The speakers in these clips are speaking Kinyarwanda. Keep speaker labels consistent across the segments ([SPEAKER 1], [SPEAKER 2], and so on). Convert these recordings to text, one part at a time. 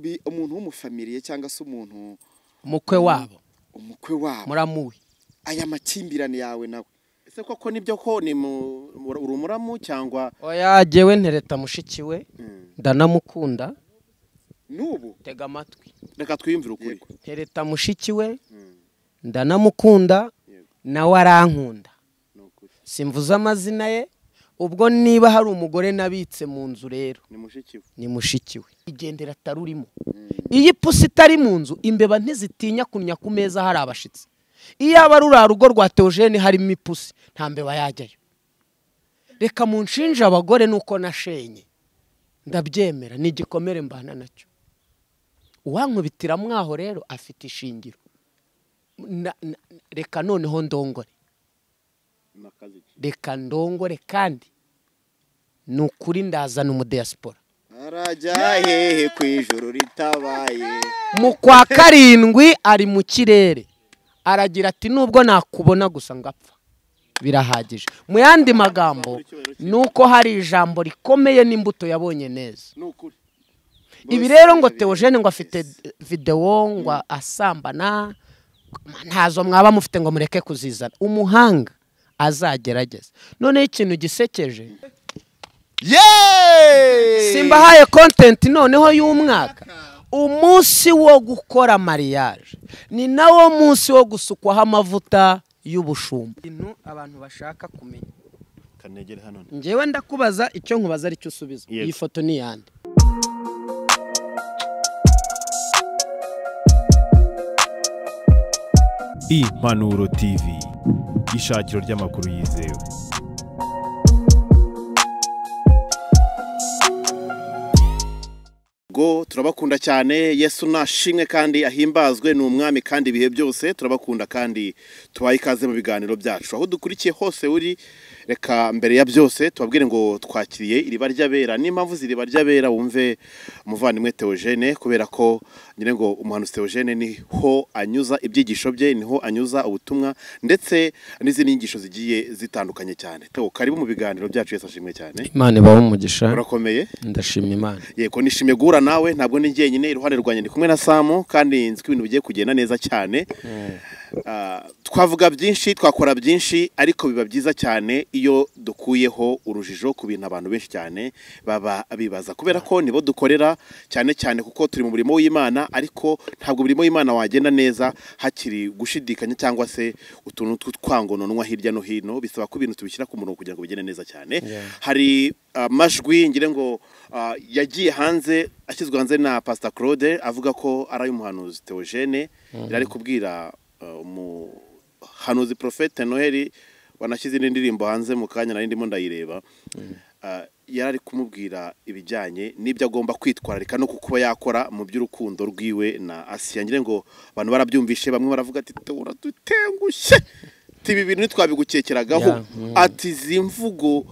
[SPEAKER 1] Ibi umuntu w'umufamiliye cyangwa se umuntu
[SPEAKER 2] umukwe wabo,
[SPEAKER 1] umukwe wabo
[SPEAKER 2] muramuwe,
[SPEAKER 1] aya makimbirane yawe nawe
[SPEAKER 3] ese koko nibyo ko ni urumuramu cyangwa?
[SPEAKER 2] Oya, jewe ntereta mushiki we, ndanamukunda
[SPEAKER 1] nubu.
[SPEAKER 2] Tega amatwi,
[SPEAKER 3] reka twiyumvire ukuri.
[SPEAKER 2] Ntereta mushiki we, ndanamukunda, nawe arankunda, simvuze amazina ye. Ubwo niba hari umugore nabitse mu nzu rero ni mushiki we, igendera atarurimo. Iyo ipusi itari mu nzu, imbeba ntizitinya kunya ku meza hari abashitsi. Iyo aba rura rugo rwa Theogene harimo ipusi, nta mbeba yajyayo. Reka munshinje abagore nuko nashenye, ndabyemera, ni igikomere mbana nacyo. Uwankubitira mwaho rero afite ishingiro. Reka noneho ndongore, reka ndongore, kandi ni ukuri ndazana umudiaspora.
[SPEAKER 1] Arajya hehe ku ijuru ritabaye?
[SPEAKER 2] Mu kwa 7 ari mu kirere, aragira ati nubwo nakubona gusa ngapfa birahagije. Mu yandi magambo nuko hari ijambo rikomeye n'imbuto yabonye neza. Ibi rero ngo Theogene ngo afite video ngo asambana, ntazo mwaba mufite ngo mureke kuzizana. Umuhanga azagerageza. None ikintu gisekeje, simbahaye content noneho y'umwaka. Umunsi wo gukora mariage ni nawo munsi wo gusukwaho amavuta y'ubushumba. Ibintu abantu bashaka kumenya.
[SPEAKER 3] Kanegere hano.
[SPEAKER 2] Njyewe ndakubaza icyo nkubaza ari cyo usubiza. Iyi foto ni yande?
[SPEAKER 4] Impanuro TV, ishakiro ry'amakuru yizewe.
[SPEAKER 3] Go turabakunda cyane. Yesu nashimwe kandi ahimbazwe, ni umwami kandi ibihe byose. Turabakunda kandi tubaye ikaze mu biganiro byacu aho dukurikiye hose uri. Reka mbere ya byose tubabwire ngo twakiriye iriba ry'abera. N'impamvu z'iriba ry'abera wumve umuvandimwe Theogene, kubera ko nyine ngo umuhanuzi Theogene niho anyuza ibyigisho bye, niho anyuza ubutumwa ndetse n'izindi nyigisho zigiye zitandukanye cyane. Theo, karibu mu biganiro byacu. Yesu ashimwe cyane.
[SPEAKER 2] Imana ibahe umugisha.
[SPEAKER 3] Urakomeye?
[SPEAKER 2] Ndashima Imana.
[SPEAKER 3] Yego, nishimiye guhura nawe, ntabwo ni njyenyine, iruhande rwanjye ndi kumwe na Samu, kandi nzi ko ibintu bigiye kugenda neza cyane. Twavuga byinshi, twakora byinshi, ariko biba byiza cyane iyo dukuyeho urujijo ku bintu abantu benshi cyane baba bibaza, kubera ko nibo dukorera cyane cyane, kuko turi mu murimo w'Imana. Ariko ntabwo umurimo w'Imana wagenda neza hakiri gushidikanya cyangwa se utuntu tw'utwangononwa hirya no hino. Bisaba ko ibintu tubishyira ku murongo kugira ngo bigende neza cyane. Hari amajwi ngire ngo yagiye hanze, ashyizwe hanze na Pastor Claude, avuga ko ari umuhanuzi Theogene yari kubwira umuhanuzi Prophète Noheli wanashyize indirimbo hanze mu kanya nari ndimo ndayireba. Yari ari kumubwira ibijyanye n'ibyo agomba kwitwararika no kuba yakora mu by'urukundo rwiwe na Asiya. Ngire ngo abantu barabyumvishe, bamwe baravuga ati uradutengushye, ibi bintu ntitwabigukekeragaho, ati izi mvugo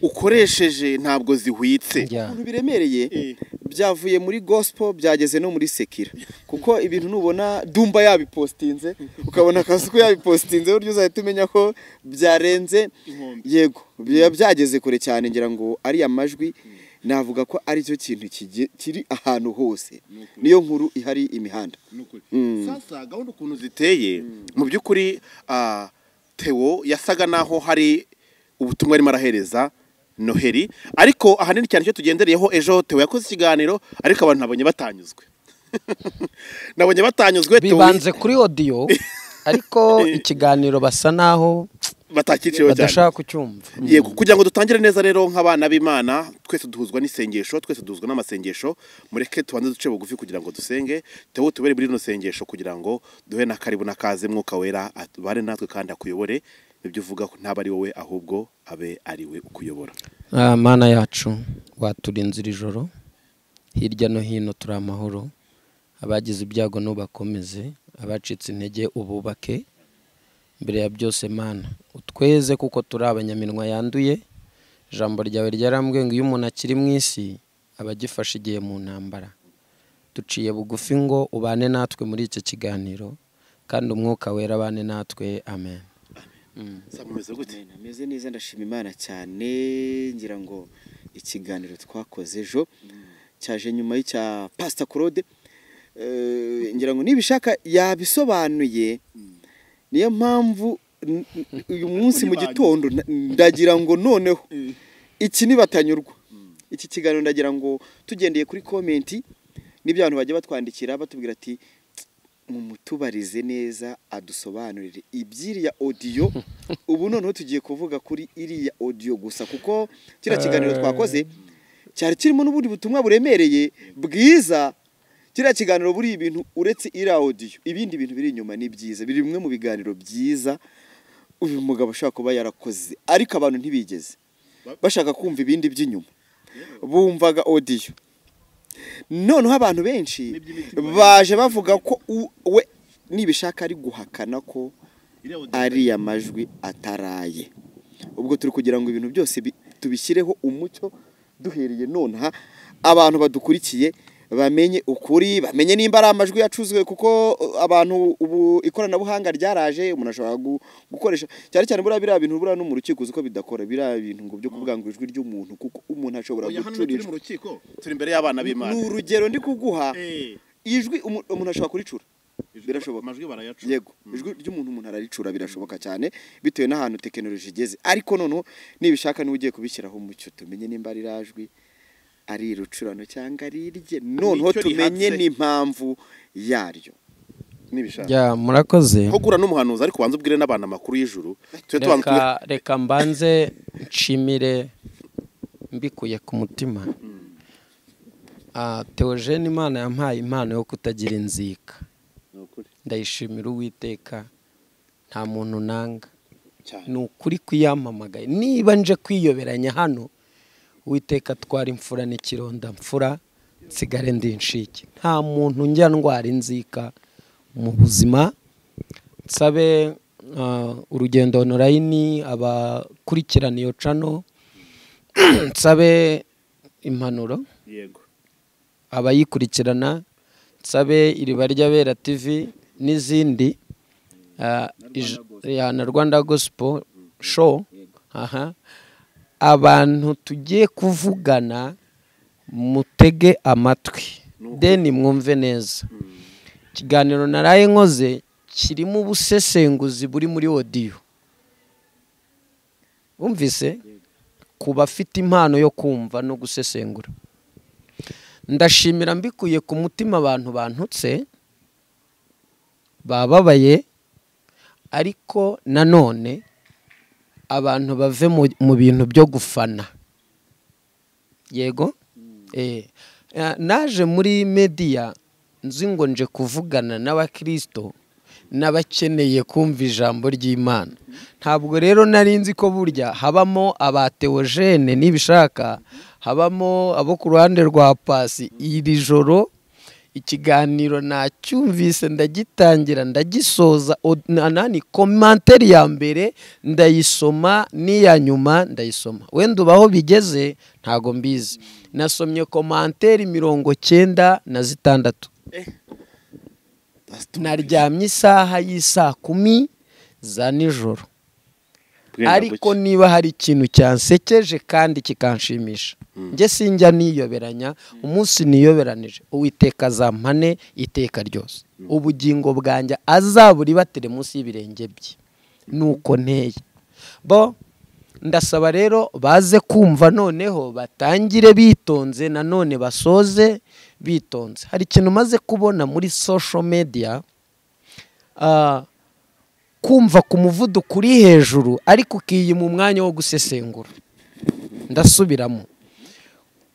[SPEAKER 3] ukoresheje ntabwo zihwitse.
[SPEAKER 1] Ibintu biremereye byavuye muri gospel byageze no muri sekira, kuko ibintu nubona Dumba yabipostinze, ukabona Kasuku yabipostinze, buryo uzahita umenya ko byarenze. Yego, byageze kure cyane. Ngira ngo ari amajwi, navuga ko ari cyo kintu kiri ahantu hose, niyo nkuru ihari imihanda.
[SPEAKER 3] Sasa gahunda ukuntu ziteye mu by'ukuri, Theo yasaga naho hari ubutumwa arimo arahereza Noheli, ariko ahanini cyane icyo tugendereyeho, ejo Theo yakoze ikiganiro ariko abantu nabonye batanyuzwe. Nabonye batanyuzwe,
[SPEAKER 2] bibanze kuri audio, ariko ikiganiro basa naho
[SPEAKER 3] batakiciyeho cyane,
[SPEAKER 2] badashaka kucyumva.
[SPEAKER 3] Yego, kugira ngo dutangire neza rero nk'abana b'Imana, twese duhuzwa n'isengesho, twese duhuzwa n'amasengesho. Mureke tubanze duce bugufi kugira ngo dusenge. Theo, tubere muri rino sengesho kugira ngo duhe na karibu na kaze Mwuka Wera atubare natwe kandi akuyobore. Ibyo uvuga ntaba ari wowe ahubwo abe ari we ukuyobora.
[SPEAKER 2] Mana yacu, waturinze iri joro, hirya no hino turi amahoro. Abagize ibyago nubakomeze, abacitse intege ububake. Mbere ya byose Mana, utweze kuko turi abanyaminwa yanduye. Ijambo ryawe ryarambwiye ngo iyo umuntu akiri mu isi aba agifashe igihe mu ntambara. Duciye bugufi ngo ubane natwe muri iki kiganiro, kandi Umwuka Wera abane natwe. Amen.
[SPEAKER 1] Ameze neza, ndashima Imana cyane. Ngira ngo ikiganiro twakoze ejo Cyaje nyuma y'icya Pastor Claude. Ngira ngo nibishaka yabisobanuye, niyo mpamvu uyu munsi mu gitondo ndagira ngo noneho iki nibatanyurwa iki kiganiro, ndagira ngo tugendeye kuri comment n'ibyo abantu bajya batwandikira batubwira ati mumutubarize neza adusobanurire iby'iriya audio. Ubu noneho tugiye kuvuga kuri iriya audio gusa, kuko kiriya kiganiro twakoze cyari kirimo n'ubundi butumwa buremereye bwiza. Kiriya kiganiro buri ibintu uretse iriya audio, ibindi bintu biri inyuma ni byiza, biri bimwe mu biganiro byiza uyu mugabo ashobora kuba yarakoze, ariko abantu ntibigeze bashaka kumva ibindi by'inyuma, bumvaga audio. Noneho abantu benshi baje bavuga ko we nibishaka ari guhakana ko ariya majwi ataraye. Ubwo turi kugira ngo ibintu byose tubishyireho umucyo duhereye nonaha, abantu badukurikiye bamenye ukuri, bamenye nimba ari amajwi yacuzwe, kuko abantu ubu ikoranabuhanga ryaraje, umuntu ashobora gukoresha cyane cyane buriya biriya bintu buriya no mu rukiko uzi ko bidakora, biriya bintu ngo byo kuvuga ngo ijwi ry'umuntu, kuko umuntu ashobora
[SPEAKER 3] Oya, hano
[SPEAKER 1] gucura
[SPEAKER 3] turi
[SPEAKER 1] ijwi.
[SPEAKER 3] mu rukiko, turi imbere y'abana b'Imana.
[SPEAKER 1] Ni urugero ndi kuguha, ijwi umuntu ashobora kuricura, birashoboka.
[SPEAKER 3] Amajwi barayacura.
[SPEAKER 1] Yego, ijwi ry'umuntu umuntu araricura, birashoboka cyane bitewe n'ahantu tekinoloji igeze. Ariko noneho nibishaka niba ugiye kubishyiraho umucyo, tumenye nimba ari rajwi ari irucurano cyangwa ari irye, noneho
[SPEAKER 3] Nicyo
[SPEAKER 1] tumenye
[SPEAKER 3] rihatse.
[SPEAKER 1] n'impamvu yaryo.
[SPEAKER 3] Nibishaka
[SPEAKER 2] Ya, murakoze.
[SPEAKER 3] nko guhura n'umuhanuzi, ariko ubanza ubwire n'abantu amakuru y'ijuru, tujye tubanza
[SPEAKER 2] Reka mbanze nshimire mbikuye ku mutima. Theogene, Imana yampaye impano yo kutagira inzika, ndayishimira Uwiteka, nta muntu nanga.
[SPEAKER 3] Cyane.
[SPEAKER 2] Ni ukuri kuyampamagaye, niba nje kwiyoberanya hano, Uwiteka atwara imfura n'ikironda mfura, nsigare ndi inshike. Nta muntu njya ndwara inzika mu buzima. Nsabe Urugendo Online, abakurikirana iyo channel, nsabe impanuro
[SPEAKER 3] yego
[SPEAKER 2] abayikurikirana, nsabe Iriba ry'Abera TV n'izindi, ya, na Rwanda Gospel Show. Aha abantu tugiye kuvugana, mutege amatwi deni mwumve neza. Ikiganiro naraye nkoze kirimo ubusesenguzi buri muri audio, wumvise ku bafite impano yo kumva no gusesengura. Ndashimira mbikuye ku mutima abantu bantutse bababaye, ariko nanone abantu bave mu bintu byo gufana. Yego, naje muri media nzi ngo nje kuvugana n'abakristo n'abakeneye kumva ijambo ry'Imana. Ntabwo rero nari nzi ko burya habamo aba Theogene nibishaka, habamo abo ku ruhande rwa Pasi. Iri joro ikiganiro nacyumvise, ndagitangira ndagisoza, nani commentaire ya mbere ndayisoma n'iya nyuma ndayisoma. Wenda ubaho bigeze ntago mbizi. Nasomye commentaire 96. Naryamye isaha y'isaa 10 za nijoro. Ariko niba hari ikintu cyansekeje kandi kikanshimisha, njye sinjya niyoberanya. Umunsi niyoberanije Uwiteka azampane iteka ryose, ubugingo bwanjye azaburibatire munsi y'ibirenge bye, nuko nteye. Bo ndasaba rero baze kumva, noneho batangire bitonze, nanone basoze bitonze. Hari ikintu maze kubona muri social media, kumva ku muvuduko uri hejuru ariko ukiyima umwanya wo gusesengura. Ndasubiramo,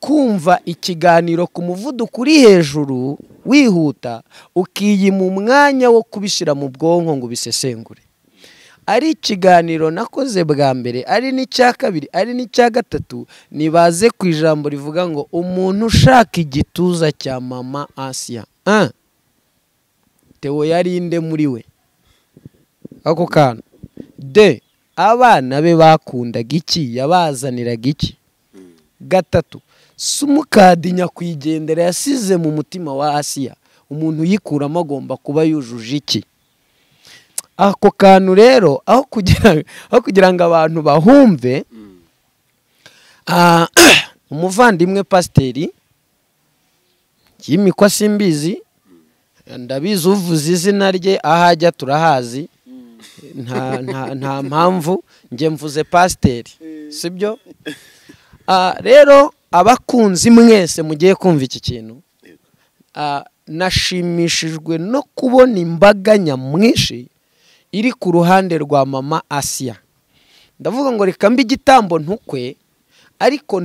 [SPEAKER 2] kumva ikiganiro ku muvuduko uri hejuru wihuta, ukiyima umwanya wo kubishyira mu bwonko ngo ubisesengure. Ari ikiganiro nakoze bwa mbere, ari n'icya kabiri, ari n'icya gatatu, nibaze ku ijambo rivuga ngo umuntu ushaka igituza cya mama Asia. Theo yari inde muri we? Ako kantu. De, abana be bakundaga iki? Yabazaniraga iki? Gatatu, sumukadi nyakwigendera yasize mu mutima wa Asia, umuntu uyikuramo agomba kuba yujuje iki? Ako kantu rero aho kugira ngo abantu bahumve, umuvandimwe pasiteri Yimikwa simbizi, ndabizi uvuze izina rye ahajya turahazi, nta mpamvu njye mvuze pasiteri, sibyo? Rero abakunzi mwese mugiye kumva iki kintu, nashimishijwe no kubona imbaga nyamwinshi iri ku ruhande rwa mama Asiya. Ndavuga ngo reka mbe igitambo ntukwe, ariko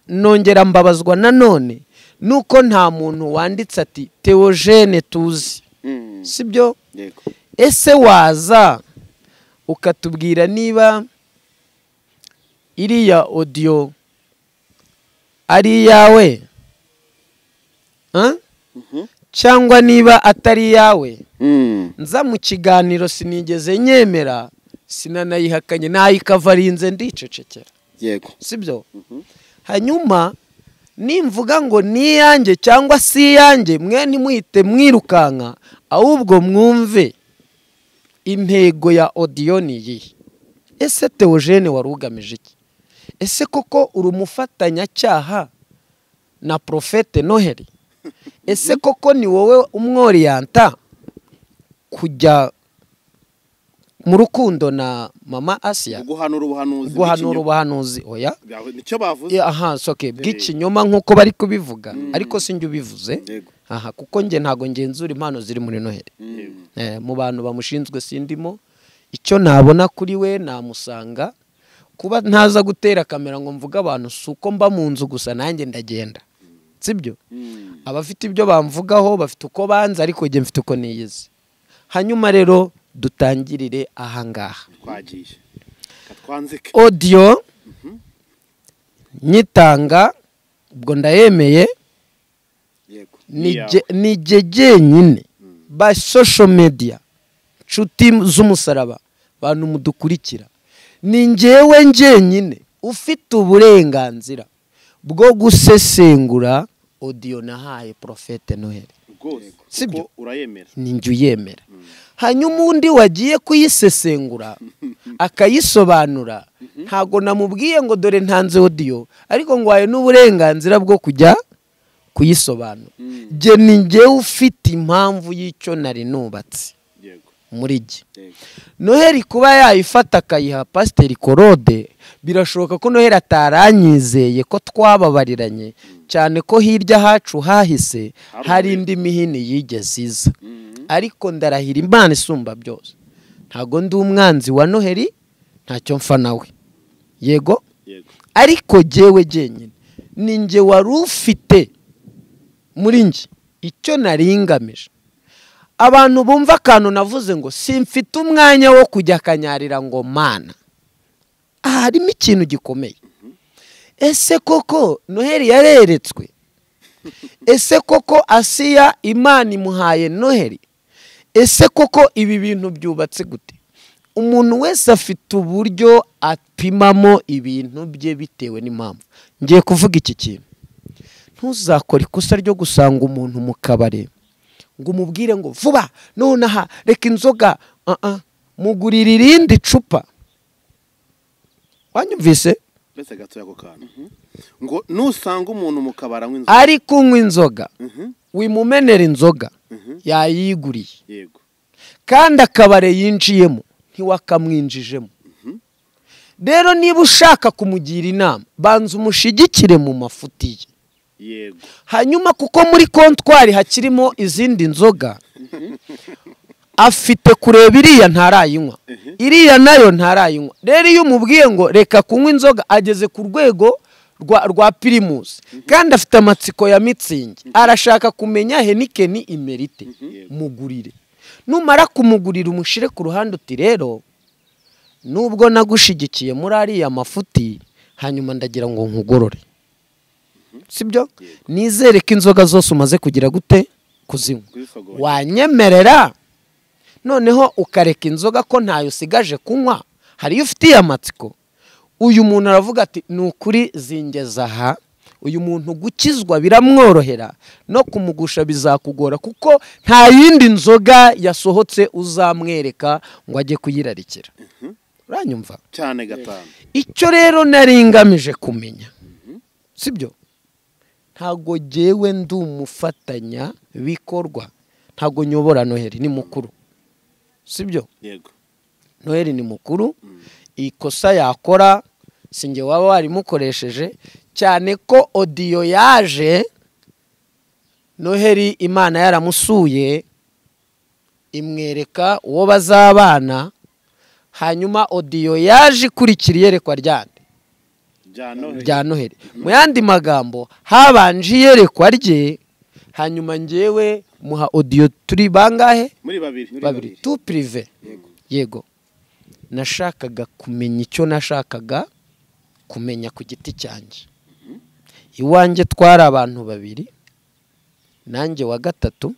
[SPEAKER 2] nongera mbabazwa nanone nuko nta muntu wanditse ati Theogene tuzi, sibyo? Ese waza ukatubwira niba iriya audio ari iyawe cyangwa niba atari iyawe? Nza mu kiganiro sinigeze nyemera, sinanayihakanye, nayikavarinze ndicecekera.
[SPEAKER 1] Yego,
[SPEAKER 2] sibyo? Hanyuma nimvuga ngo ni iyanjye cyangwa si iyanjye, mwe ntimuhite mwirukanka, ahubwo mwumve intego ya audio ni iyihe. Ese Theogene wari ugamije iki? Ese koko uri umufatanyacyaha na Prophète Noheli? Ese koko ni wowe umworiyanta kujya mu rukundo na mama Asiya?
[SPEAKER 3] Guhanura ubuhanuzi,
[SPEAKER 2] guhanura ubuhanuzi, oya
[SPEAKER 3] nicyo bavuze.
[SPEAKER 2] Aha, soke bw'ikinyoma nkuko bari kubivuga, ariko sinjye ubivuze. Aha, kuko nge ntago ngenzura impano ziri muri Noheli. Mu bantu bamushinzwe sindimo, icyo nabona kuri we namusanga. Kuba ntaza gutera kamera ngo mvuga abantu suko mba mu nzu gusa, nanjye ndagenda, sibyo? Abafite ibyo bamvugaho bafite uko banza, ariko njye mfite uko niyizi. Hanyuma rero dutangirire ahangaha.
[SPEAKER 3] Twagiye katwanzike
[SPEAKER 2] audio nyitanga, ubwo ndayemeye.
[SPEAKER 1] Yego,
[SPEAKER 2] ni jye nyine ba social media nshuti z'umusaraba, bantu mudukurikira, ni njyewe njyenyine ufite uburenganzira bwo gusesengura audio nahaye Prophète Noheli, sibyo?
[SPEAKER 3] Urayemera?
[SPEAKER 2] Ni njye uyemera. Hanyuma undi wagiye kuyisesengura akayisobanura, ntago namubwiye ngo dore ntanze audio, ariko ngwaye n'uburenganzira bwo kujya kuyisobanura. Jye ni njyewe ufite impamvu y'icyo nari nubatse muri jye. Noheli kuba yayifata akayiha Pasiteri Korode, birashoboka ko Noheli ataranyizeye ko twababariranye, cyane ko hirya hacu hahise hari indi mihini yigeze iza. Ariko ndarahira Imana isumba byose, ntago ndi umwanzi wa Noheli, ntacyo mfa nawe, yego. Ariko jyewe jyenyine ni njye wari ufite muri njye icyo naringamije. Abantu bumva akantu navuze ngo simfite umwanya wo kujya kanyarira ngo mana, harimo ikintu gikomeye. Ese koko Noheli yareretswe? Ese koko Asiya Imana imuhaye Noheli? Ese koko ibi bintu byubatse gute? Umuntu wese afite uburyo apimamo ibintu bye bitewe n'impamvu. Ngiye kuvuga iki kintu, ntuzakore ikosa ryo gusanga umuntu mu kabare ngo umubwire ngo vuba nonaha reka inzoga, mugurira irindi cupa. Wanyumvise?
[SPEAKER 3] Mbese gato yako kantu ngo nusanga umuntu mu kabara anywa inzoga,
[SPEAKER 2] ari kunywa inzoga, wimumenera inzoga yayiguriye.
[SPEAKER 3] Yego,
[SPEAKER 2] kandi akabare yinjiyemo ntiwakamwinjijemo. Rero niba ushaka kumugira inama, banza umushigikire mu mafuti ye.
[SPEAKER 3] Yego.
[SPEAKER 2] Hanyuma kuko muri kontwari hakirimo izindi nzoga, afite kureba iriya ntarayinywa, iriya nayo ntarayinywa. Rero iyo umubwiye ngo reka kunywa inzoga, ageze ku rwego rwa Pirimusi, kandi afite amatsiko ya mitsingi, arashaka kumenya Heineken imerite, mugurire. Numara kumugurira umushire ku ruhande uti rero nubwo nagushigikiye muri ariya mafuti, hanyuma ndagira ngo nkugorore, sibyo? Nizere ko inzoga zose umaze kugira gute kuzinywa, wanyemerera noneho ukareka inzoga ko ntayo usigaje kunywa, hariyo ufitiye amatsiko. Uyu muntu aravuga ati ni ukuri zingeza aha. Uyu muntu gukizwa biramworohera, no kumugusha bizakugora, kuko nta yindi nzoga yasohotse uzamwereka ngo ajye kuyirarikira. Uranyumva
[SPEAKER 3] cyane gatanu.
[SPEAKER 2] Icyo rero nari ngamije kumenya, sibyo? Ntago jyewe ndi umufatanya bikorwa, ntago nyobora Noheli, ni mukuru, sibyo?
[SPEAKER 3] Yego.
[SPEAKER 2] Noheli ni mukuru, ikosa yakora sinjye waba warimukoresheje, cyane ko audio yaje Noheli Imana yaramusuye imwereka uwo bazabana, hanyuma audio yaje ikurikira iyerekwa ryande rya Noheli. Mu yandi magambo habanje iyerekwa rye, hanyuma njyewe muha audio turi bangahe?
[SPEAKER 3] Muri babiri
[SPEAKER 2] tu privé. Yego. Nashakaga kumenya icyo nashakaga kumenya ku giti cyanjye. Iwanjye twari abantu babiri, nanjye wa gatatu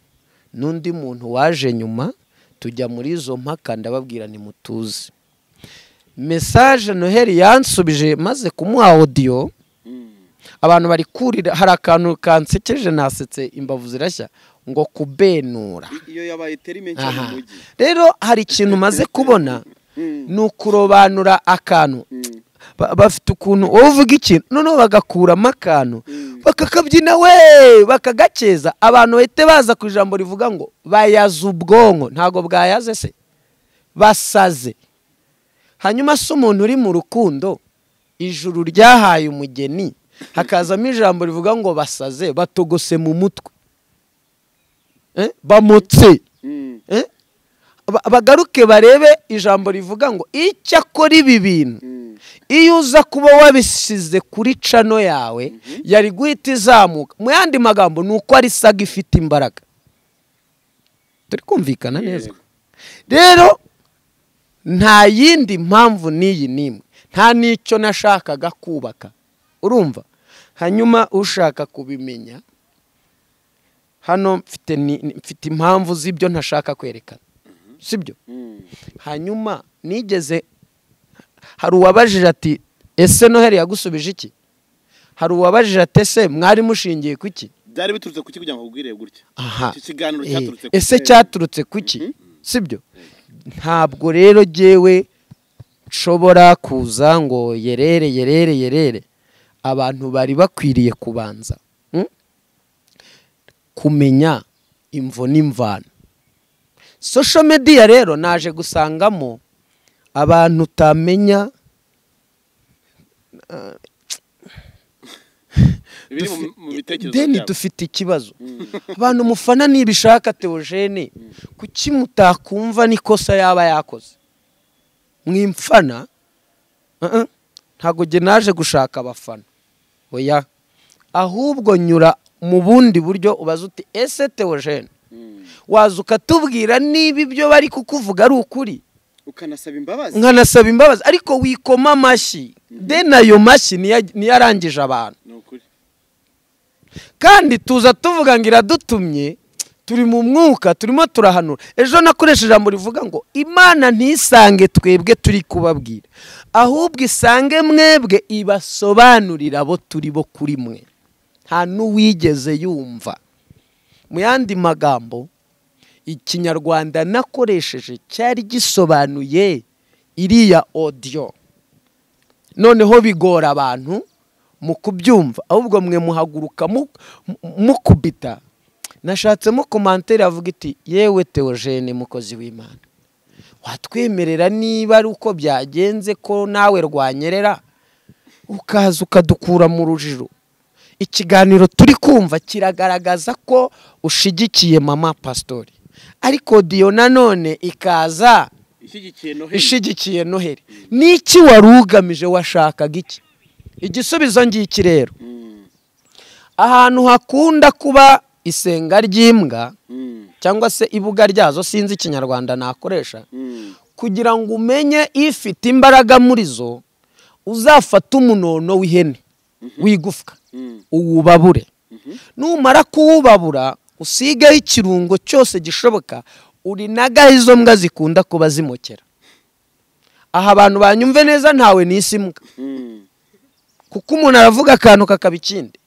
[SPEAKER 2] n'undi muntu waje nyuma, tujya muri izo mpaka ndababwira ni mutuze. Message Noheli yansubije maze kumuha audio, abantu bari kurira, hari akantu kansekeje nasetse imbavu zirashya ngo kubenura.
[SPEAKER 1] Iyo yabaye terime nshya mu mujyi.
[SPEAKER 2] Rero hari ikintu maze kubona ni ukurobanura akantu. Bafite ukuntu wowe uvuga ikintu noneho bagakuramo akantu bakakabyina we bakagakeza, abantu bahite baza ku ijambo rivuga ngo bayaze ubwonko. Ntago bwayaze se, basaze. Hanyuma se umuntu uri mu rukundo ijuru ryahaye umugeni, hakazamo ijambo rivuga ngo basaze, batogose mu mutwe, bamutse. Bagaruke barebe ijambo rivuga ngo icyo akora ibi bintu, iyo uza kuba wabisize kuri cano yawe yari guhita izamuka. Mu yandi magambo ni uko ari saga ifite imbaraga. Turi kumvikana neza? Rero nta yindi mpamvu n'iyi n'imwe, nta n'icyo nashakaga kubaka, urumva? Hanyuma ushaka kubimenya hano mfite impamvu z'ibyo ntashaka kwerekana, sibyo? Hanyuma nigeze hari uwabajije ati ese Noheli yagusubije iki? Hari uwabajije ati ese mwari mushingiye kuki?
[SPEAKER 3] Byari biturutse kuki kugira ngo ubwire gutya? Iki kiganiro cyaturutse
[SPEAKER 2] kuki? Ese cyaturutse kuki? Sibyo? Ntabwo rero jyewe nshobora kuza ngo yerere yerere yerere. Abantu bari bakwiriye kubanza kumenya imvo n'imvano. Social media rero naje gusangamo abantu utamenya deni dufite ikibazo. Abantu mufana nibishaka Theogene, kuki mutakumva nikosa yaba yakoze? Mwimfana ntago je naje gushaka abafana, oya, ahubwo nyura mu bundi buryo ubaza uti ese Theogene waza ukatubwira niba ibyo bari kukuvuga ari ukuri,
[SPEAKER 1] ukanasaba imbabazi.
[SPEAKER 2] Nkanasaba imbabazi, ariko wikoma amashyi. Deni ayo mashyi niyarangije abantu. Kandi tuza tuvuga ngo iradutumye, turi mu mwuka, turimo turahanura. Ejo nakoresheje ijambo rivuga ngo Imana ntisange twebwe turi kubabwira, ahubwo isange mwebwe ibasobanurira abo turi bo kuri mwe. Nta n'uwigeze yumva. Mu yandi magambo ikinyarwanda nakoresheje cyari gisobanuye iriya audio, noneho bigora abantu mu kubyumva, ahubwo mwe muhaguruka mukubita. Nashatsemo commentaire avuga iti yewe Theogene mukozi w'Imana, watwemerera niba ari uko byagenze ko nawe rwanyerera ukaza ukadukura mu rujijo. Ikiganiro turi kumva kiragaragaza ko ushigikiye mama pastori, ariko Dio nanone ikaza ishigikiye Noheli. Niki wari ugamije? Washakaga iki? Igisubizo ngiki rero, ahantu hakunda kuba isenga ry'imbwa cyangwa se ibuga ryazo, sinzi ikinyarwanda nakoresha, kugira ngo umenye ifite imbaraga muri zo, uzafata umunono w'ihene w'igufwa uwubabure. Numara kuwubabura usigeho ikirungo cyose gishoboka, urinagaho izo mbwa zikunda kuba zimokera. Aha abantu banyumve neza, ntawe n'isi imbwa, kuko umuntu aravuga akantu kakaba ikindi.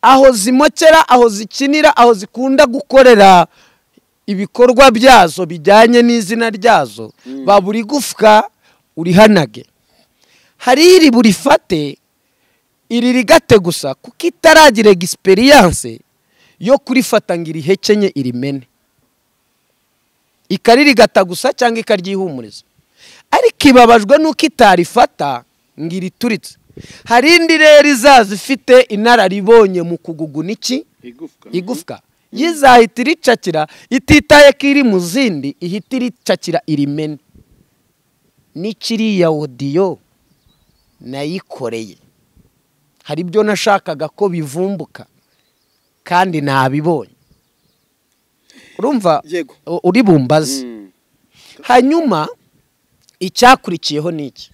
[SPEAKER 2] Aho zimokera, aho zikinira, aho zikunda gukorera ibikorwa byazo bijyanye n'izina ryazo, baburi gufwa urihanage. Hari iri burifate Iri rigate gusa kuko itaragira experience yo kurifata ngo irihekenye irimene, ikaririgata gusa cyangwa ikaryihumuriza, ariko ibabajwe nuko itarifata ngo irituritse. Hari indi rero izaza ifite inararibonye mu kuguguna iki igufwa, yizahita iricakira ititaye ko iri mu zindi, ihita iricakira irimene. N'ikiriya audio nayikoreye, hari ibyo nashakaga ko bivumbuka kandi nabibonye. Urumva uri bumbaze. Hanyuma icyakurikiyeho ni iki?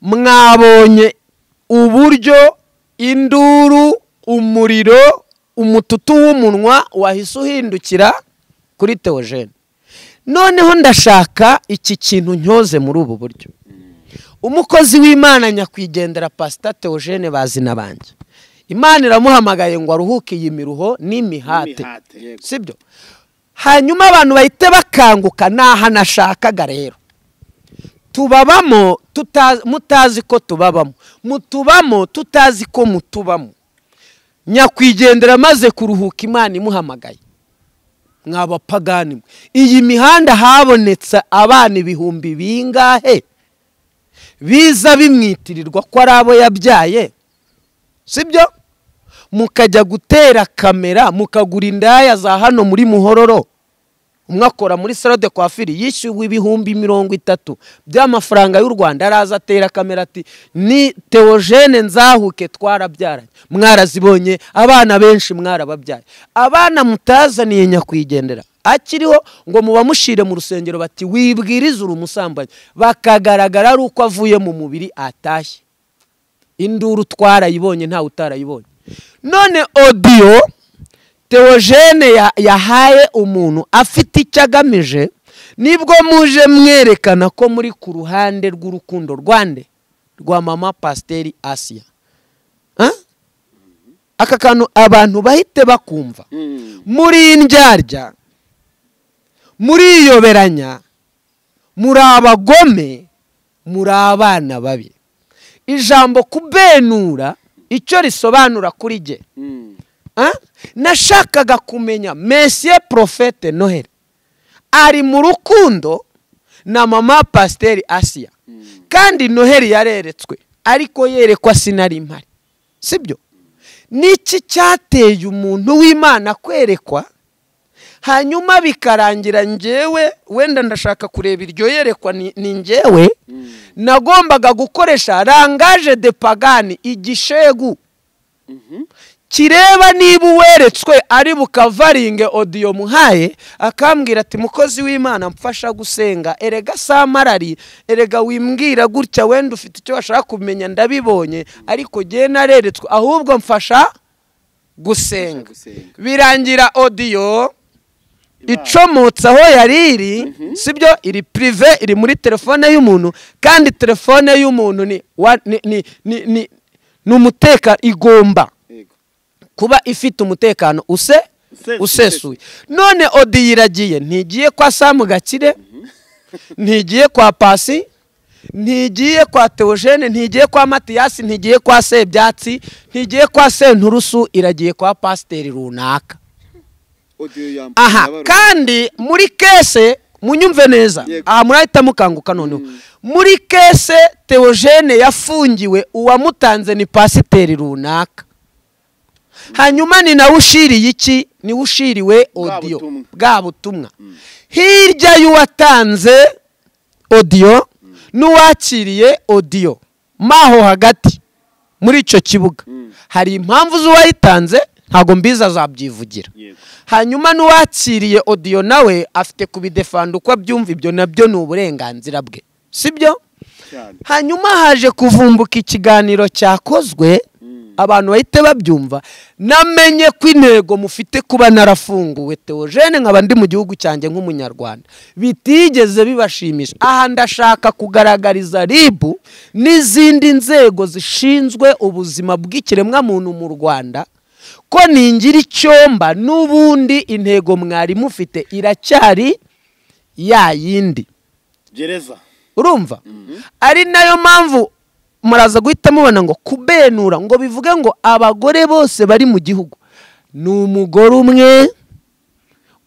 [SPEAKER 2] Mwabonye uburyo induru, umuriro, umututu w'umunwa wahise uhindukira kuri Theogene. Noneho ndashaka iki kintu nyoze muri ubu buryo. Umukozi w'Imana nyakwigendera Pastor Theogene bazina banjye, Imana iramuhamagaye ngo aruhuke iyi miruho n'imihate, sibyo? Hanyuma abantu bahite bakanguka, naha nashakaga rero tubabamo mutazi ko tubabamo, mutubamo tutazi ko mutubamo. Nyakwigendera maze kuruhuka Imana imuhamagaye, mwabapagani, iyi mihanda habonetse abana ibihumbi bingahe biza bimwitirirwa ko ari abo yabyaye, sibyo? Mukajya gutera kamera, mukagura indaya za hano muri Muhororo, umwe akora muri salon de coiffure yishyuwe 30,000 by'amafaranga y'u Rwanda, araza atera kamera ati ni Theogene nzahuke twarabyaranye. Mwarazibonye abana benshi mwarababyaye, abana mutazaniye nyakwigendera akiriho ngo mubamushire mu rusengero bati wibwiriza uri umusambanyi, bakagaragara ari uko avuye mu mubiri atashye. Induru twarayibonye, ntawe utarayibonye. None audio Theogene yahaye umuntu afite icyo agamije, nibwo muje mwerekana ko muri ku ruhande rw'urukundo rwande rwa mama Pasiteri Asia. Aka kantu abantu bahite bakumva. Muri indyarya, muri iyoberanya, muri abagome, muri abana babi. Ijambo kubenura icyo risobanura kuri jye, nashakaga kumenya Monsieur Prophète Noheli ari mu rukundo na mama Pasiteri Asia, kandi Noheli yareretswe ariko yerekwa sinari mpari, sibyo? Niki cyateye umuntu w'Imana kwerekwa hanyuma bikarangira njyewe wenda ndashaka kureba iryo yerekwa ni njyewe nagombaga gukoresha langage de pagani, igishegu kireba niba uweretswe ari bukavaringe audio muhaye, akambwira ati mukozi w'Imana mfasha gusenga, erega samarari, erega wimbwira gutya wenda ufite icyo washaka kumenya ndabibonye, ariko jye nareretswe ahubwo mfasha gusenga. Birangira audio icomotse aho yari iri, sibyo? Iri prive, iri muri telefone y'umuntu, kandi telefone y'umuntu ni ni umuteka, igomba kuba ifite umutekano usesuye. None audio iragiye, ntigiye kwa Samu Gakire, ntigiye kwa Pasi, ntigiye kwa Theogene, ntigiye kwa Matiyasi, ntigiye kwa Sebyatsi, ntigiye kwa Senturusu, iragiye kwa pasiteri runaka. Aha, kandi muri kese munyumve neza, aha murahita mukanguka noneho. Muri kese Theogene yafungiwe, uwamutanze ni pasiteri runaka. Hanyuma ni nawe ushiriye iki? Ni ushiriwe audio bwa butumwa. Hirya y'uwatanze audio n'uwakiriye audio, maho hagati muri icyo kibuga hari impamvu z'uwayitanze, ntago mbiza azabyivugira. Hanyuma n'uwakiriye audio nawe afite kubidefanda uko abyumva, ibyo nabyo ni uburenganzira bwe, sibyo? Hanyuma haje kuvumbuka ikiganiro cyakozwe, abantu bahite babyumva. Namenye ko intego mufite kuba narafunguwe Theogene nkaba ndi mu gihugu cyanjye nk'umunyarwanda bitigeze bibashimisha. Aha ndashaka kugaragariza RIB n'izindi nzego zishinzwe ubuzima bw'ikiremwa muntu mu Rwanda ko ningira icyomba n'ubundi intego mwari mufite iracyari ya yindi
[SPEAKER 3] gereza.
[SPEAKER 2] Urumva? Ari nayo mpamvu Muraza guhita mubona ngo kubenura ngo bivuge ngo abagore bose bari mu gihugu ni umugore umwe,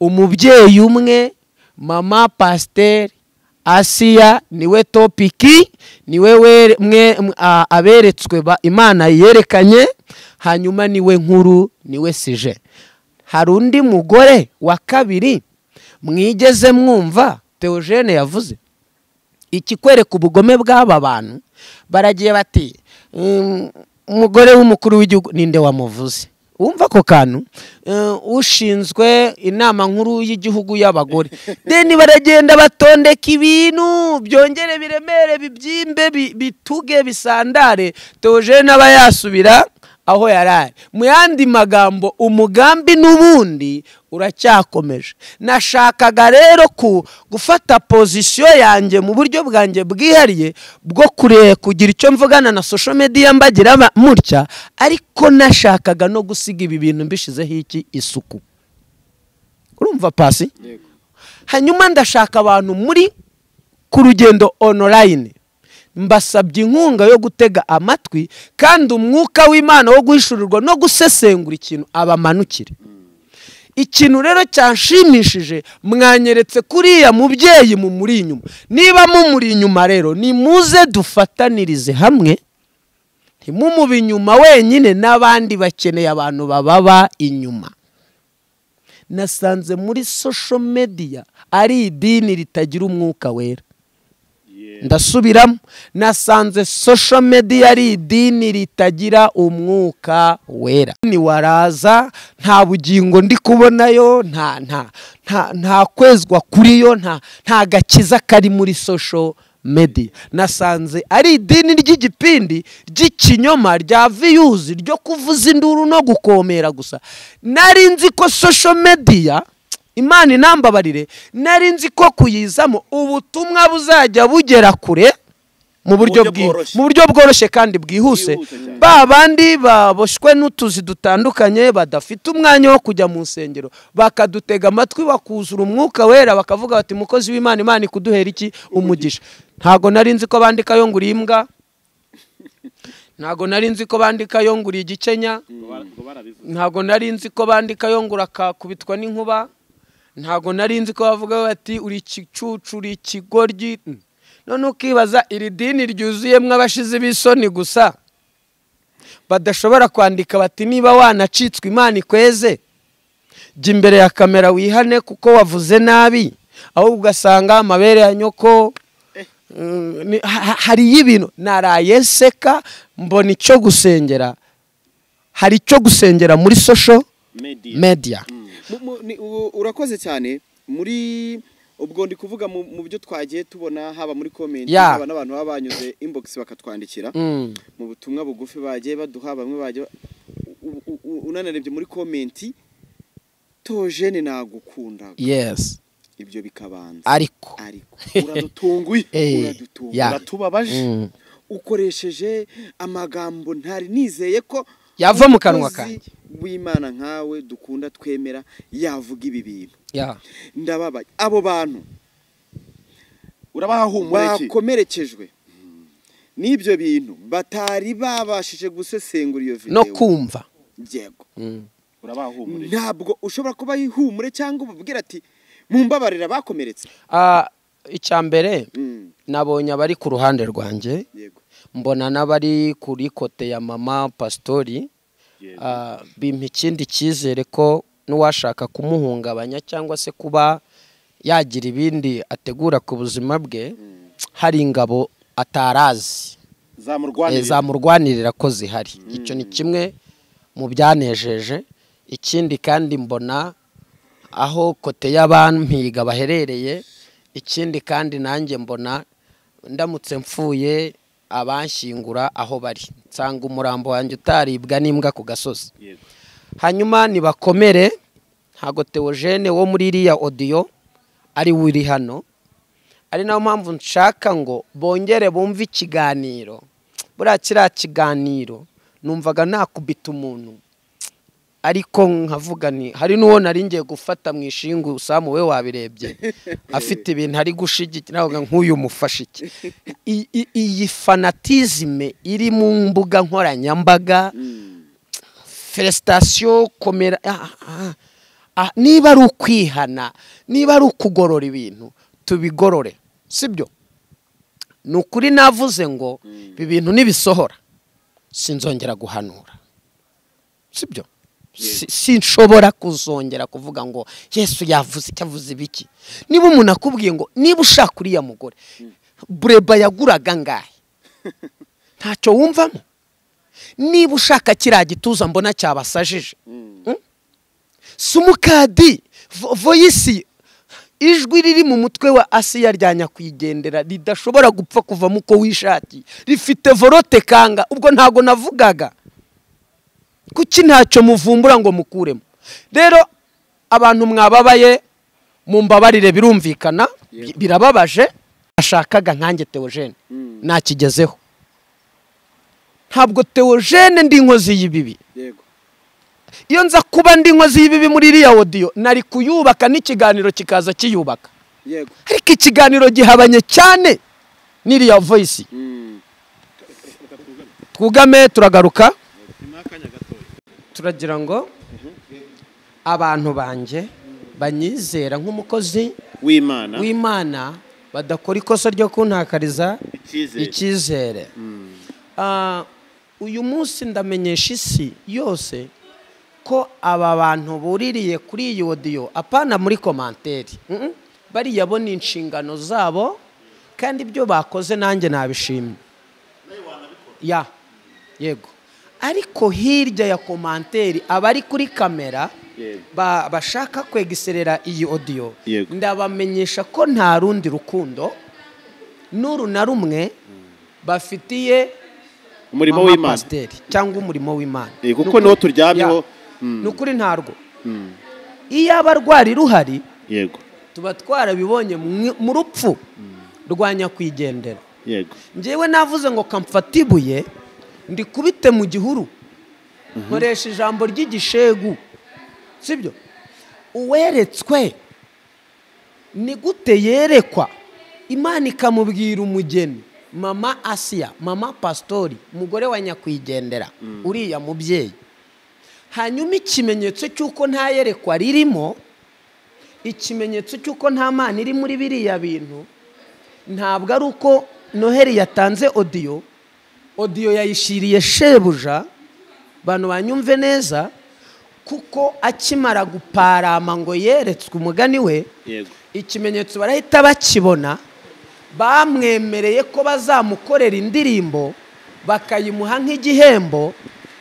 [SPEAKER 2] umubyeyi umwe, mama pasiteri Asiya niwe topiki, niwe mwe aberetswe Imana yerekanye, hanyuma niwe nkuru, niwe sije. Hari undi mugore wa kabiri mwigeze mwumva Theogene yavuze ikikwereka ubugome bw'aba bantu? Baragiye bati umugore w'umukuru w'igihugu ninde wamuvuze? Wumva ko kantu ushinzwe inama nkuru y'igihugu y'abagore. Deni baragenda batondeka ibintu byongere biremere bibyimbe bituge bisandare. Theogene aba yasubira aho yarari. Mu yandi magambo umugambi n'ubundi uracyakomeje. Nashakaga rero ku gufata position yanjye mu buryo bwanjye bwihariye bwo kure kugira icyo mvugana na social media mbagira mutya, ariko nashakaga no gusiga ibi bintu mbishizeho iki isuku. Urumva pasi? Hanyuma ndashaka abantu muri ku rugendo online mbasabye inkunga yo gutega amatwi, kandi umwuka w'Imana wo guhishurirwa no gusesengura ikintu abamanukire. Ikintu rero cyanshimishije, mwanyeretse kuriya mubyeyi mumuri inyuma. Niba mumuri inyuma rero nimuze dufatanirize hamwe, ntimumube inyuma wenyine, n'abandi bakeneye abantu bababa inyuma. Nasanze muri social media ari idini ritagira umwuka wera. Ndasubiramo, nasanze social media ari idini ritagira umwuka wera. Ni waraza nta bugingo ndi kubonayo, nta nta nta nta kwezwa kuriyo, nta gakiza kari muri social media. Nasanze ari idini ry'igipindi ry'ikinyoma rya views ryo kuvuza induru no gukomera gusa. Nari nzi ko social media, Imana inambabarire, nari nzi ko kuyizamo ubutumwa buzajya bugera kure mu buryo bworoshye kandi bwihuse. Ba bandi baboshwe n'utuzi dutandukanye badafite umwanya wo kujya mu nsengero, bakadutega amatwi bakuzura umwuka wera, bakavuga bati mukozi w'Imana, Imana ikuduhera iki umugisha. Ntago nari nzi ko bandika yo nguri imbwa, ntago nari nzi ko bandika yo nguri igikenya, ntago nari nzi ko bandika yo ngura akakubitwa n'inkuba, ntago nari nzi ko bavuga bati uri igicucu, uri ikigoryi. None ukibaza iri dini ryuzuyemwo abashizi b'isoni gusa badashobora kwandika bati niba wanacitswe Imana ikweze, jya imbere ya kamera wihane kuko wavuze nabi. Ahubwo ugasanga amabere ya nyoko hari ibintu. Naraye seka mbona icyo gusengera, hari icyo gusengera muri social media.
[SPEAKER 1] Urakoze cyane. Muri ubwo ndi kuvuga mu byo twagiye tubona haba muri comment, haba n'abantu baba banyuze inbox bakatwandikira mu butumwa bugufi bagiye baduha, bamwe bagiye unanarebye muri comment, Theogene nagukunda.
[SPEAKER 2] Yes,
[SPEAKER 1] ibyo bikabanza,
[SPEAKER 2] ariko
[SPEAKER 3] uradutunguye, uratubabaje,
[SPEAKER 1] ukoresheje amagambo ntari nizeye ko
[SPEAKER 2] yava mu kanwa kanjye.
[SPEAKER 1] W'Imana nkawe dukunda twemera yavuga ibi bintu. Ndababaye abo bantu
[SPEAKER 3] urabaha humure ki
[SPEAKER 1] bakomerekejwe n'ibyo bintu batari babashije gusesengura iyo video
[SPEAKER 2] no kumva.
[SPEAKER 1] Yego,
[SPEAKER 3] urabaha humure.
[SPEAKER 1] Ntabwo ushobora kuba ihumure cyangwa ubabwira ati mumbabarira bakomeretse.
[SPEAKER 2] Icyambere nabonye abari ku ruhande rwanjye, mbona n'abari kuri kote ya mama pastori, bimpa ikindi cyizere ko n'uwashaka kumuhungabanya cyangwa se kuba yagira ibindi ategura ku buzima bwe, hari ingabo atarazi zamurwanirira ko zihari. Icyo ni kimwe mu byanejeje. Ikindi kandi mbona aho kote y'abampiga baherereye. Ikindi kandi nanjye mbona ndamutse mfuye abanshyingura aho bari, nsanga umurambo wanjye utaribwa n'imbwa ku gasozi. Hanyuma nibakomere, ntago Theogene wo muri iriya audio ari uri hano, ari nayo mpamvu nshaka ngo bongere bumve ikiganiro. Buriya kiriya kiganiro numvaga nakubita umuntu Ariko nkavuga ni hari n'uwo nari ngiye gufata mu ishingu Samu we wabirebye afite ibintu ari gushigikira nk'uyu mufashe iki. Iyi fanatisme iri mu mbuga nkoranyambaga, felicitation komera, niba ari ukwihana, niba ari ukugorora ibintu tubigorore, sibyo? Ni ukuri navuze ngo ibi bintu nibisohora sinzongera guhanura, sibyo? Sinshobora kuzongera kuvuga ngo Yesu yavuze icyo avuze ibiki. Niba umuntu akubwiye ngo niba ushaka uriya mugore bureba yaguraga ngahe, ntacyo wumvamo. Niba ushaka kiriya gituza mbona cyabasajije, sumukadi voyisi, ijwi riri mu mutwe wa Asiya rya nyakwigendera ridashobora gupfa kuvamo uko wishakiye, rifite vorote kanga. Ubwo ntago navugaga kuki ntacyo muvumbura ngo mukuremo. Rero abantu mwababaye mumbabarire, birumvikana birababaje. Ashakaga nkanjye Theogene nakigezeho. Ntabwo Theogene ndi inkozi y'ibibi. Iyo nza kuba ndi inkozi y'ibibi muri iriya audio nari kuyubaka n'ikiganiro kikaza kiyubaka. Ariko ikiganiro gihabanye cyane n'iriya voice. Twugame turagaruka. Turagira ngo abantu banjye banyizera nk'umukozi w'Imana badakora ikosa ryo kuntakariza icyizere. Uyu munsi ndamenyesha isi yose ko aba bantu buririye kuri iyi audio, apana muri komanteri, bariya bo ni inshingano zabo kandi ibyo bakoze nanjye nabishimye. Ya yego. Ariko hirya ya komanteri abari kuri kamera bashaka kwegiserera iyi audio, ndabamenyesha ko nta rundi rukundo nuru na rumwe bafitiye
[SPEAKER 3] umurimo w'Imana
[SPEAKER 2] cyangwa umurimo w'Imana,
[SPEAKER 3] kuko niho turyamyeho.
[SPEAKER 2] Nukuri ntarwo. Iyo abarwari ruhari,
[SPEAKER 3] yego,
[SPEAKER 2] tuba twarabibonye mu rupfu rwa nyakwigendera.
[SPEAKER 3] Yego.
[SPEAKER 2] Njyewe navuze ngo kamfata ibuye ndikubite mu gihuru, nkoresha ijambo ry'igishegu, sibyo? Uweretswe ni gute yerekwa Imana ikamubwira umugeni mama Asiya, mama pastori, umugore wa nyakwigendera, uriya mubyeyi. Hanyuma ikimenyetso cy'uko nta yerekwa ririmo, ikimenyetso cy'uko nta Mana iri muri biriya bintu, ntabwo ari uko Noheli yatanze audio, audio yayishiriye shebuja, bantu banyumve neza, kuko akimara guparama ngo yeretswe umugani we, ikimenyetso barahita bakibona. Bamwemereye ko bazamukorera indirimbo bakayimuha nk'igihembo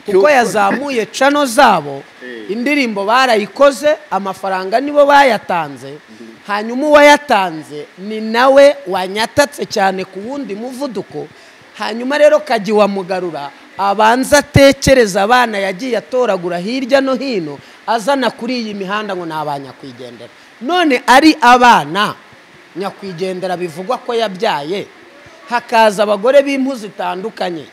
[SPEAKER 2] kuko yazamuye cano zabo. Indirimbo barayikoze, amafaranga nibo bayatanze. Hanyuma uwayatanze ni nawe wanyatatse cyane ku wundi muvuduko. Hanyuma rero Kagi wa Mugarura abanza atekereza abana yagiye atoragura hirya no hino azana kuri iyi mihanda ngo nabanyakwigendera. None ari abana nyakwigendera bivugwa ko yabyaye, hakaza abagore b'impu zitandukanye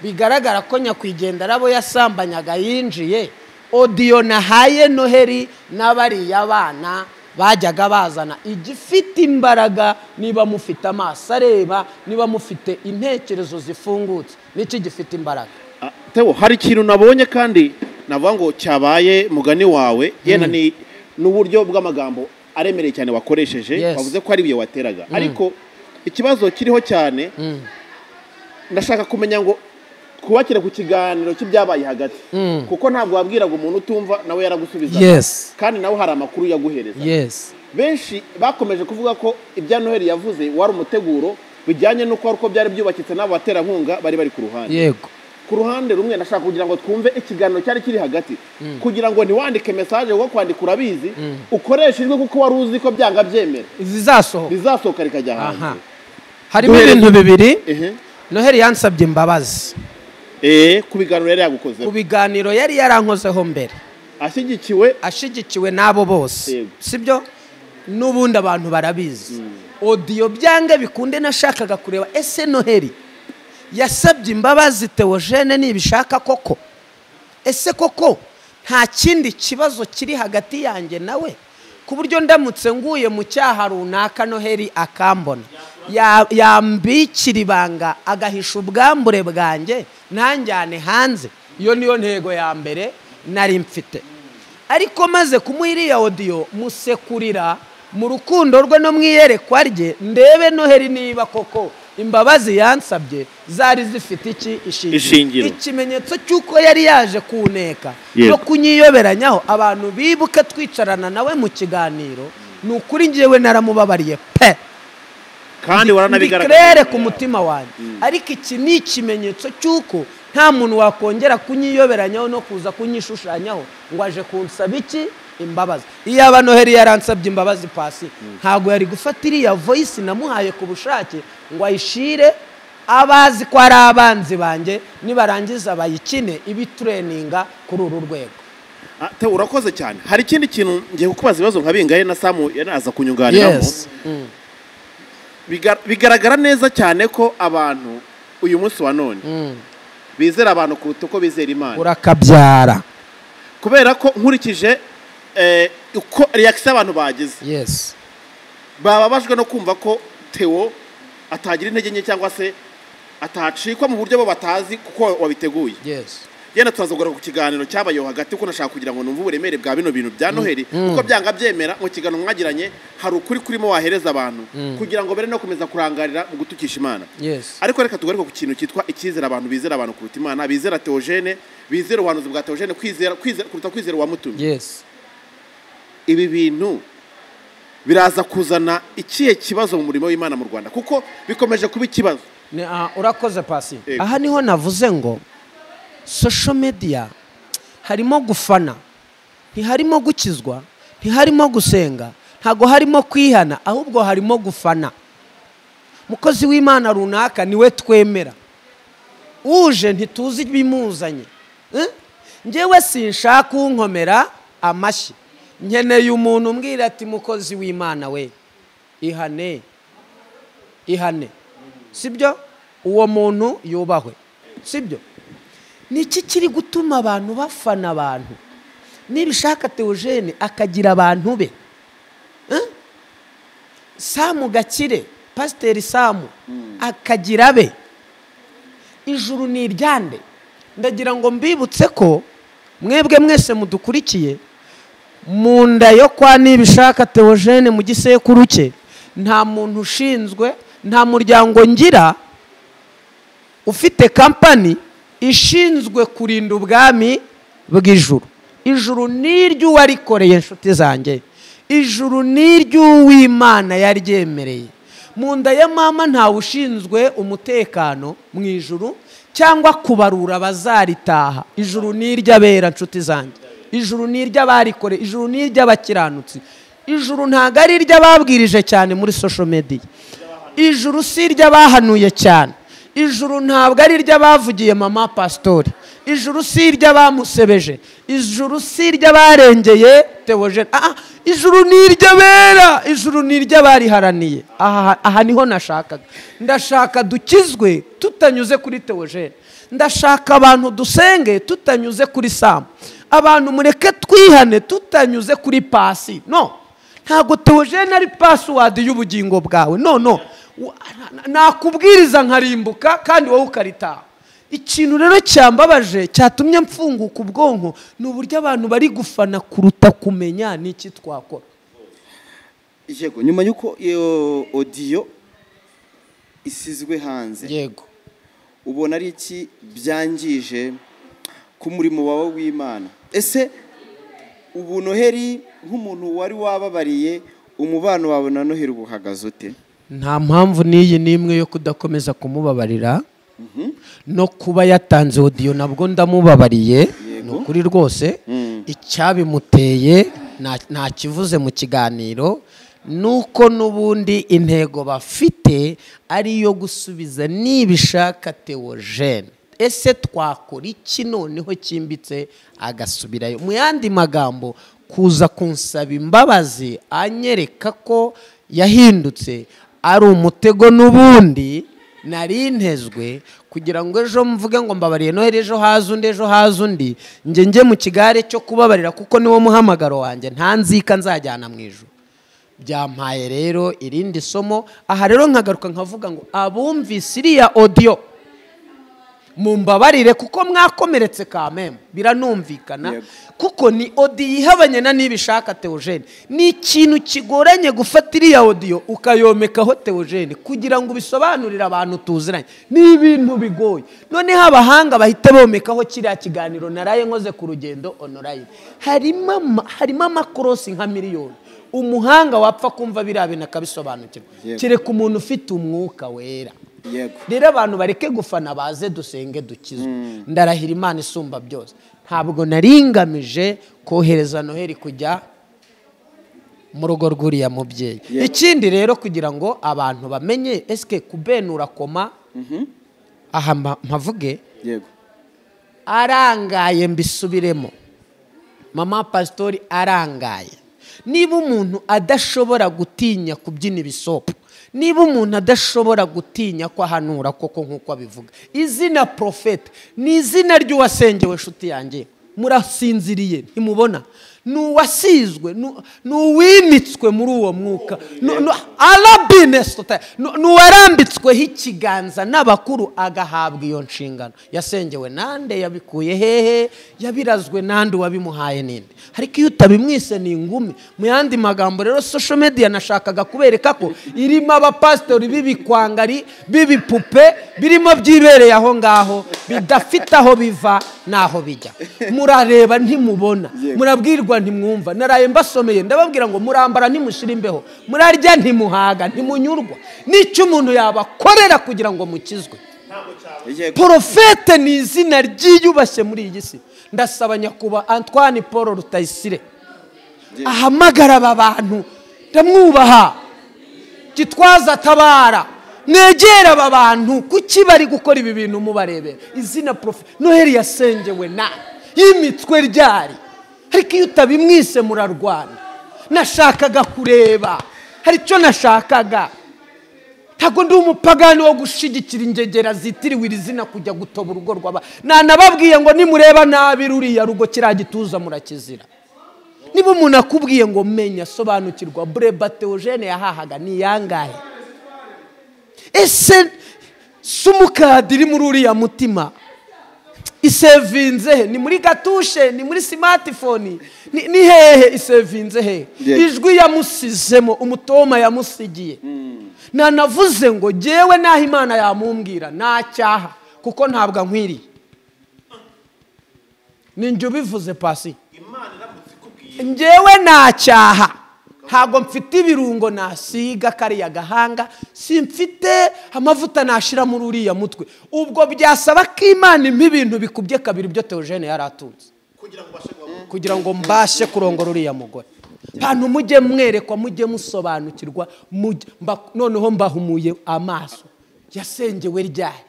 [SPEAKER 2] bigaragara ko nyakwigendera abo yasambanyaga yinjiye. Audio nahaye Noheli n'abariya bana bajyaga bazana igifite imbaraga. Niba mufite amaso areba, niba mufite intekerezo zifungutse, niki gifite imbaraga?
[SPEAKER 3] Theo, hari ikintu nabonye kandi navuga ngo cyabaye mugani wawe, yenda ni n'uburyo bw'amagambo aremereye cyane wakoresheje, wavuze ko ari ibuye wateraga. Ariko ikibazo kiriho cyane, ndashaka kumenya ngo kubakira ku kiganiro cy'ibyabaye hagati, kuko ntabwo wabwiraga umuntu utumva nawe yaragusubiza. Kandi nawe hari amakuru yaguhereza. Benshi bakomeje kuvuga ko ibya Noheli yavuze wari umuteguro bijyanye n'uko ari uko byari byubakitse n'abo baterankunga bari ku ruhande.
[SPEAKER 2] Yego.
[SPEAKER 3] Ku ruhande rumwe ndashaka kugira ngo twumve ikiganiro cyari kiri hagati, kugira ngo ntiwandike message kuko kwandika urabizi, ukoreshe ijwi kuko wari uzi ko byanga byemera bizasohoka rikajya hanze.
[SPEAKER 2] Harimo ibintu bibiri. Noheli yansabye imbabazi
[SPEAKER 3] ku biganiro yari yagukozeho,
[SPEAKER 2] ku biganiro yari yarankozeho mbere, ashyigikiwe n'abo bose, sibyo? N'ubundi abantu barabizi. Audio byange bikunde nashakaga kureba ese Noheli yasabye imbabazi Theogene nibishaka koko, ese koko Nta kindi kibazo kiri hagati yanjye nawe, ku buryo ndamutse nguye mu cyaha runaka Noheli akambona yambikira ibanga agahisha ubwambure bwanjye ntanjyane hanze. Iyo niyo ntego ya mbere nari mfite. Ariko maze kumuha iriya audio musekurira mu rukundo rwe no mwiyerekwa rye, ndebe Noheli niba koko imbabazi yansabye zari zifite iki ishingiro. Ikimenyetso cy'uko yari yaje kuneka no kunyiyoberanyaho, abantu bibuke twicarana nawe mu kiganiro, ni ukuri njyewe naramubabariye pe,
[SPEAKER 3] kandi waranabigaragaje
[SPEAKER 2] ku mutima wanjye. Ariko iki ni ikimenyetso cy'uko nta muntu wakongera kunyiyoberanyaho no kuza kunyishushanyaho ngo aje kunsaba iki imbabazi. Iyaba Noheli yaransabye imbabazi Pasi, ntago yari gufata iriya voice namuhaye ku bushake ngo ayishire abazi ko ari abanzi banjye, nibarangiza bayikine ibitreninga kuri uru rwego.
[SPEAKER 3] Te urakoze cyane. Hari ikindi kintu ngiye kukubaza ibibazo nka bingahe na Samu yanaza kunyunganiramo. Bigaragara neza cyane ko abantu uyu munsi wa none bizera abantu kuruta uko bizera Imana.
[SPEAKER 2] Urakabyara.
[SPEAKER 3] Kubera ko nkurikije uko reaction abantu bagize,
[SPEAKER 2] yes,
[SPEAKER 3] bababajwe no kumva ko Theo atagira intege nke cyangwa se atacikwa mu buryo bo batazi kuko wabiteguye.
[SPEAKER 2] Yes.
[SPEAKER 3] Yenda tuzazogora ku kiganiro cyabayeho hagati, kuko nashaka kugira ngo numve uburemere bwa bino bintu bya Noheli, kuko byanga byemera mu kiganiro mwagiranye hari ukuri kurimo wahereza abantu kugira ngo bere no komeza kurangarira mu gutukisha Imana.
[SPEAKER 2] Yes.
[SPEAKER 3] Ariko reka tugaruke ku kintu cyitwa icyizere abantu bizera abantu kuruta Imana, bizera Theogene, bizera ubuhanuzi bwa Theogene, kwizera kuruta kwizera uwamutumye.
[SPEAKER 2] Yes.
[SPEAKER 3] Ibi bintu biraza kuzana ikihe kibazo mu murimo w'Imana mu Rwanda, kuko bikomeje kuba ikibazo.
[SPEAKER 2] Urakoze Pasi. Aha niho navuze ngo social media harimo gufana, ntiharimo gukizwa, ntiharimo gusenga, ntago harimo kwihana, ahubwo harimo gufana. Mukozi w'Imana runaka niwe twemera, uje ntituzi ibimuzanye. Njyewe sinshaka unkomera amashyi, nkeneye umuntu umbwira ati mukozi w'Imana we ihane, ihane, sibyo? Uwo muntu yubahwe, sibyo? Niki kiri gutuma abantu bafana abantu? Nibishaka Theogene akagira abantu be. Samu Gakire, Pasiteri Samu akagira be. Ijuru ni iryande. Ndagira ngo mbibutse ko mwebwe mwese mudukurikiye, mu nda yo kwa Nibishaka Theogene mu gisekuru cye nta muntu ushinzwe, nta muryango ngira ufite kampani ishinzwe kurinda ubwami bw'ijuru. Ijuru ni iry'uwarikoreye, inshuti zanjye. Ijuru ni iry'uw'Imana yaryemereye. Mu nda ya mama ntawe ushinzwe umutekano mu ijuru cyangwa kubarura bazaritaha. Ijuru ni iry'abera, inshuti zanjye. Ijuru ni iry'abarikore, ijuru ni iry'abakiranutsi. Ijuru ntago ari iry'ababwirije cyane muri social media. Ijuru si iry'abahanuye cyane. Ijuru ntabwo ari iry'abavugiye mama pastori. Ijuru si iry'abamusebeje. Ijuru si iry'abarengeye Theogene. Ijuru ni iry'abera, ijuru ni iry'abariharaniye. Aha niho nashakaga. Ndashaka dukizwe tutanyuze kuri Theogene. Ndashaka abantu dusenge tutanyuze kuri Samu. Abantu mureke twihane tutanyuze kuri Pasi. No, ntabwo Theogene ari password y'ubugingo bwawe. No, no. Nakubwiriza nkarimbuka kandi wowe ukaritaha. Ikintu rero cyambabaje cyatumye mfunguka ubwonko ni uburyo abantu bari gufana kuruta kumenya n'iki twakora.
[SPEAKER 1] Yego, nyuma yuko iyo audio isizwe hanze,
[SPEAKER 2] yego,
[SPEAKER 1] ubona ari iki byangije ku murimo wawe w'Imana? Ese ubu Noheli nk'umuntu wari wababariye, umubano wawe na Noheli ubuhagaze ute?
[SPEAKER 2] Nta mpamvu n'iyi n'imwe yo kudakomeza kumubabarira. No kuba yatanze audio nabwo ndamubabariye, ni ukuri rwose. Icyabimuteye nta kivuze mu kiganiro, nuko nubundi intego bafite ari iyo gusubiza Nibishaka Theogene. Ese twakora iki noneho cyimbitse agasubirayo? Mu yandi magambo, kuza kunsaba imbabazi anyereka ko yahindutse ari umutego n'ubundi Nari ntezwe kugira ngo ejo mvuge ngo mbabariye Noheli, ejo haza undi, ejo haza undi, njye mu kigare cyo kubabarira kuko niwo muhamagaro wanjye, nta nzika nzajyana mu ijuru. Byampaye rero irindi somo. Aha rero nkagaruka nkavuga ngo abumvise iriya audio mumbabarire kuko mwakomeretse kameme, biranumvikana kuko ni audio yihabanye na Nibishaka Theogene. Ni ikintu kigoranye gufata iriya audio ukayomekaho Theogene kugira ngo ubisobanurire abantu tuziranye, ni ibintu bigoye. Noneho abahanga bahita bomekaho kiriya kiganiro naraye nkoze ku rugendo online, harimo amakorosi nka miliyoni. Umuhanga wapfa kumva biriya bintu akabisobanukirwa, kereka umuntu ufite umwuka wera. Rero abantu bareke gufana, baze dusenge dukizwe. Ndarahira Imana isumba byose, ntabwo naringamije kohereza Noheli kujya mu rugo rw'uriya mubyeyi. Ikindi rero kugira ngo abantu bamenye eske kubenura koma, aha mpavuge arangaye, mbisubiremo, mama pastori arangaye. Niba umuntu adashobora gutinya kubyina ibisopo, niba umuntu adashobora gutinya ko ahanura koko nk'uko abivuga, izina profete ni izina ry'uwasengewe. Nshuti yanjye, murasinziriye ntimubona, ni uwasizwe, ni uwimitswe muri uwo mwuka, ni uwarambitsweho ikiganza n'abakuru agahabwa iyo nshingano. Yasengewe nande? Yabikuye hehe? Yabirazwe nande? Uwabimuhaye ninde? Ariko iyo utabimwise ni ingumi. Mu yandi magambo rero, social media nashakaga kubereka ko irimo abapasitori b'ibikwangari, b'ibipupe, birimo byibereye aho ngaho, bidafite aho biva n'aho bijya. Murareba ntimubona, murabwirwa ntimwumva. Naraye mbasomeye ndababwira ngo murambara ntimushira imbeho, murarya ntimuhaga, ntimunyurwa. N'icyo umuntu yabakorera kugira ngo mukizwe. Profete ni izina ryiyubashye muri iyi si. Ndasaba nyakuba Antoine Paul Rutayisire ahamagara aba bantu, ndamwubaha. Gitwaza atabara, mwegera aba bantu, kuki bari gukora ibi bintu mubarebera? Izina profe Noheli yasengewe na yimitswe ryari? Ariko iyo utabimwise murarwana. Nashakaga kureba, hari icyo nashakaga. Ntabwo ndi umupagani wo gushigikira ingegera zitiriwe iri zina kujya gutoba urugo rw'aba. Nanababwiye ngo nimureba nabi ruriya rugo kiriya gituza murakizira. Niba umuntu akubwiye ngo menya, sobanukirwa, Breba Theogene yahahaga ni yangahe? Ese sumukadiri muri uriya mutima isevinze he? Ni muri gatushe? Ni muri smartphone? Ni hehe isevinze he? Ijwi yamusizemo, umutoma yamusigiye. Nanavuze ngo jewe naho Imana yamumbwira nta cyaha kuko ntabwo ankwiriye. Ninjye ubivuze pasi, njyewe nta cyaha, ntabwo mfite ibirungo nasiga kariya gahanga, simfite amavuta nashira muri uriya mutwe. Ubwo byasaba ko Imana impa ibintu bikubye kabiri ibyo Theogene yari atunze kugira ngo mbashe kurongora uriya mugore. Bantu mujye mwerekwa, mujye musobanukirwa, noneho mbahumuye amaso. Yasengewe ryari?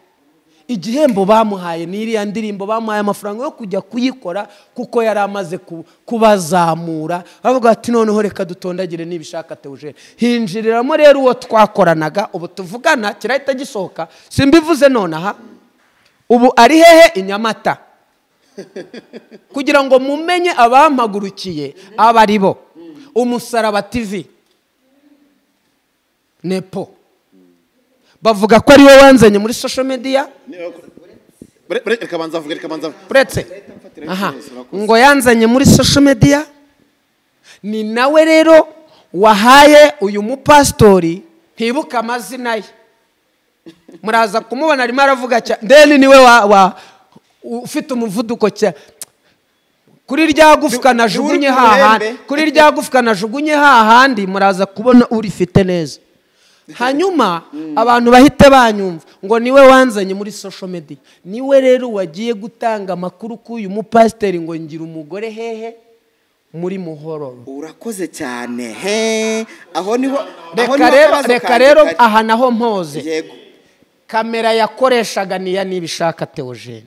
[SPEAKER 2] Igihembo bamuhaye ni iriya ndirimbo, bamuhaye amafaranga yo kujya kuyikora kuko yari amaze kubazamura. Bavuga ati noneho reka dutondagire Nibishaka Theogene. Hinjiriramo rero uwo twakoranaga, ubu tuvugana kirahita gisohoka, simbivuze nonaha. Ubu ari hehe? I Nyamata. Kugira ngo mumenye abampagurukiye abari bo. Umusaraba TV Nepo bavuga ko ariwe wanzanye muri social media. Pretse aha ngo yanzanye muri social media, ni nawe rero wahaye uyu mupastori, ntibuka amazina ye, muraza kumubona arimo aravuga cyane. Ndeni niwe wa ufite umuvuduko cyane. Kuri rya gufwa najugunye hahandi, kuri rya gufwa najugunye hahandi, muraza kubona urifite neza. Hanyuma abantu bahite banyumva ngo niwe wanzanye muri social media, niwe rero wagiye gutanga amakuru k'uyu mupasiteri ngo ngira umugore hehe muri Muhororo.
[SPEAKER 1] Urakoze cyane he, aho niho.
[SPEAKER 2] Reka rero aha naho mpoze. Yego, kamera yakoreshaga niya Nibishaka Theogene.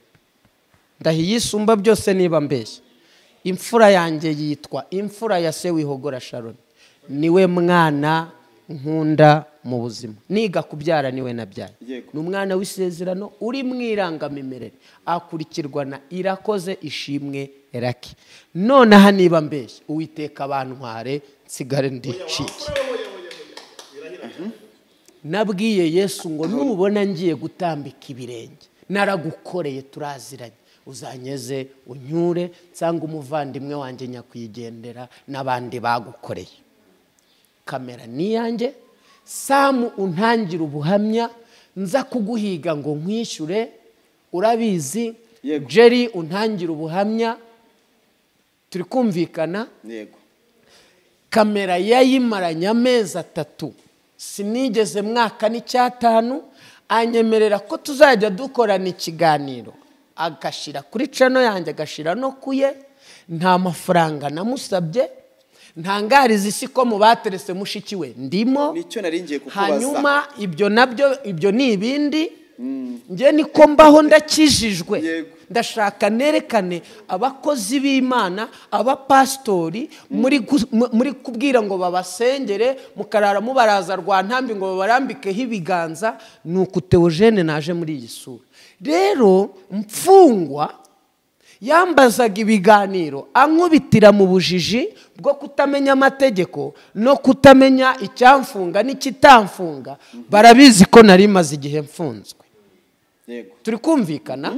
[SPEAKER 2] Ndahiyisumba byose niba mbeshye. Imfura yanjye yitwa imfura ya se wihogora Sharon, niwe mwana nkunda mu buzima. Niga kubyara niwe nabyaye. Ni umwana w'isezerano uri mu irangamimerere, akurikirwa na Irakoze Ishimwe Eraki. Nonaha niba mbeshye, Uwiteka abantware nsigare ndicike. Nabwiye Yesu ngo nubona ngiye gutambika ibirenge, naragukoreye turaziranye, uzanyeze unyure nsanga umuvandimwe wanjye nyakwigendera n'abandi bagukoreye. Kamera ni yanjye, Samu untangira ubuhamya, nza kuguhiga ngo nkwishyure, urabizi. Jerry untangira ubuhamya, turi kumvikana.
[SPEAKER 1] Yego.
[SPEAKER 2] Kamera yayimaranye amezi 3, sinigeze mwaka n'icyatanu, anyemerera ko tuzajya dukorana ikiganiro, agashira kuri channel yanjye, agashira no kuye. Nta mafaranga namusabye, ntangariza isi ko mu baterese mushiki we ndimo.
[SPEAKER 1] Nicyo nari ngiye kukubaza.
[SPEAKER 2] Hanyuma ibyo nabyo, ibyo ni ibindi. Nge niko mbaho ndakijijwe. Ndashaka nerekane abakozi b'Imana, abapastori muri kubwira ngo babasengere, mukarara mubaraza rwa ntambi ngo babarambikeho ibiganza. Nuko Theogene naje muri iyi sura. Rero mfungwa yambazaga ibiganiro, ankubitira mu bujiji bwo kutamenya amategeko no kutamenya icyamfunga n'ikitamfunga. Barabizi ko nari maze igihe mfunzwe. Turi kumvikana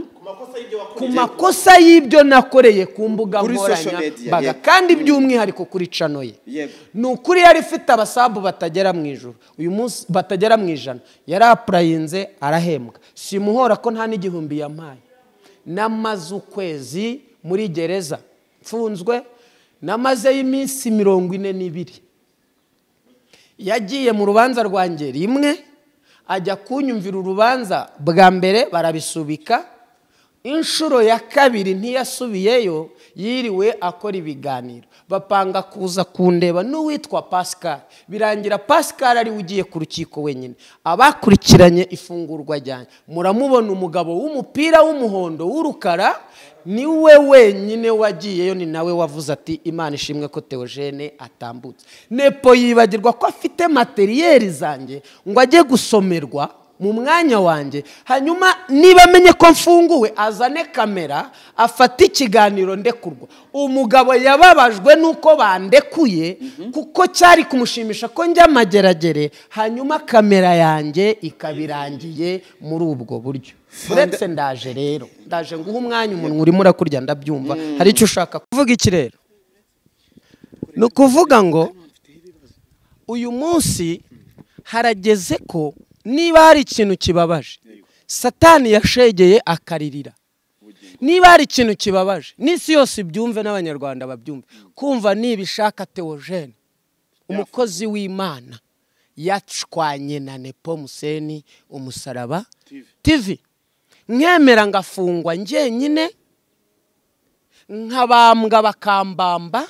[SPEAKER 2] ku makosa y'ibyo nakoreye ku mbuga nkoranyambaga, kandi by'umwihariko kuri channel ye. Ni ukuri yari ifite abasabu batagera mu ijuru, uyu munsi batagera mu 100, yarapurayinze arahembwa. Simuhora ko nta n'igihumbi yampaye. Namaze ukwezi muri gereza mfunzwe, namazeyo iminsi 42. Yagiye mu rubanza rwanjye rimwe, ajya kunyumvira urubanza bwa mbere barabisubika. Inshuro ya kabiri ntiyasubiyeyo, yiriwe akora ibiganiro. Bapanga kuza kundeba n'uwitwa Pascal. Birangira Pascal ari ugiye ku rukiko wenyine. Abakurikiranye ifungurwa ryanjye, muramubona umugabo w'umupira w'umuhondo w'urukara, niwe wenyine wagiyeyo, ni nawe wavuze ati Imana ishimwe ko Theogene atambutse. Nepo yibagirwa ko afite materiyeri zanjye ngo ajye gusomerwa mu mwanya wanjye, hanyuma niba amenye ko mfunguwe azane kamera afate ikiganiro ndekurwa. Umugabo yababajwe nuko bandekuye, kuko cyari kumushimisha ko njya Mageragere, hanyuma kamera yanjye ikabirangiye muri ubwo buryo. Uretse ndaje rero, ndaje nguha umwanya, umuntu urimo urakurya ndabyumva, hari icyo ushaka kuvuga. Iki rero ni ukuvuga ngo uyu munsi harageze ko niba hari ikintu kibabaje, Satani yashegeye akaririra. Niba hari ikintu kibabaje, n'isi yose ibyumve n'Abanyarwanda babyumve, kumva nibishaka Theogene umukozi w'Imana yacwanye na Nepo Museni umusaraba TV, nkemera ngafungwa njyenyine, nkabambwa bakambamba,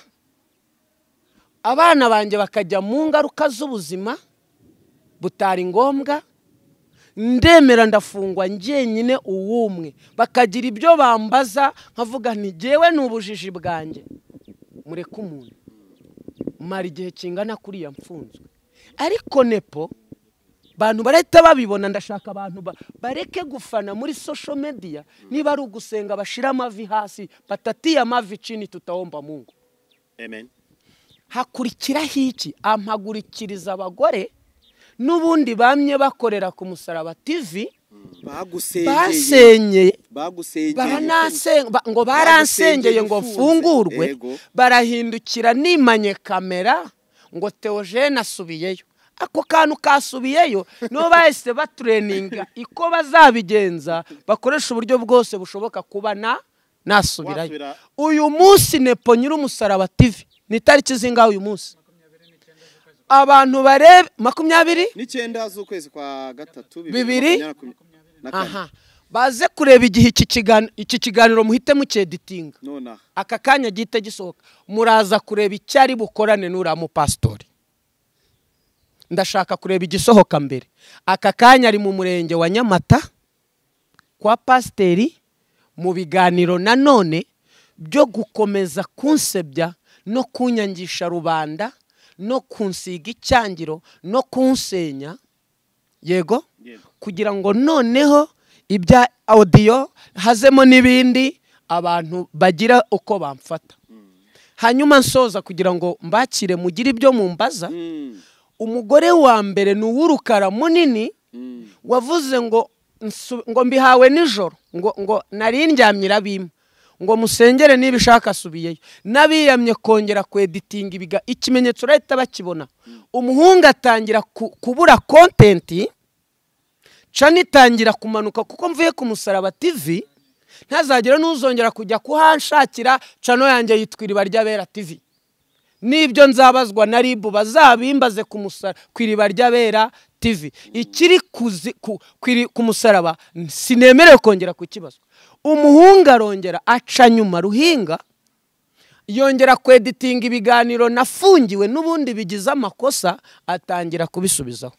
[SPEAKER 2] abana banjye bakajya mu ngaruka z'ubuzima butari ngombwa, ndemera ndafungwa njyenyine uwumwe, bakagira ibyo bambaza nkavuga nti jyewe ni ubujiji bwanjye, mureke umuntu mara igihe kingana kuriya mfunzwe. Ariko Nepo bantu barahita babibona. Ndashaka abantu bareke gufana muri social media, niba ari ugusenga bashira amavi hasi, batatiye amavi chini, tutaomba Mungu.
[SPEAKER 3] Amen.
[SPEAKER 2] Hakurikiraho iki? Ampagurikiriza abagore n'ubundi bamye bakorera ku musaraba TV, basenyeye ngo baransengeye ngo mfungurwe, barahindukira nimanye kamera ngo Theogene asubiyeyo. Ako kantu kasubiyeyo no bahise batreninga iko bazabigenza, bakoresha uburyo bwose bushoboka kuba nasubirayo. Uyu munsi Nepo nyiri umusaraba TV, ni tariki zingahe uyu munsi? Abantu barebe 29
[SPEAKER 1] z'ukwezi kwa gatatu
[SPEAKER 2] 2024. Aha, baze kureba igihe iki kiganiro muhite mucyeditinga. Aka kanya gihite gisohoka, muraza kureba icyari bukorane n'uriya mupasitori. Ndashaka kureba igisohoka mbere. Aka kanya ari mu murenge wa Nyamata kwa pasiteri, mu biganiro nanone byo gukomeza kunsebya no kunyangisha rubanda no kunsiga icyangiro no kunsenya. Yego, kugira ngo noneho ibya audio hazemo n'ibindi abantu bagira uko bamfata. Hanyuma nsoza kugira ngo mbakire mugire ibyo mumbaza. Umugore wa mbere ni uw'urukara munini wavuze ngo ngo mbihawe nijoro, ngo nari ndyamye irabimpa, ngo musengere niba ishaka asubiyeyo. Nabiyamye kongera kweditinga ibiga, ikimenyetso urahita bakibona. Umuhungu atangira kubura content, channel itangira kumanuka kuko mvuye ku Musaraba TV, ntazagera n'uzongera kujya kuhanshakira. Channel yanjye yitwa Iriba ry'Abera TV. Nibyo nzabazwa na RIB bazabimbaze ku Musaraba, ku Iriba ry'Abera TV. Ikiri ku Musaraba sinemerewe kongera kukibazwa. Umuhungu arongera aca nyuma ruhinga, yongera kweditinga ibiganiro nafungiwe n'ubundi bigize amakosa, atangira kubisubizaho.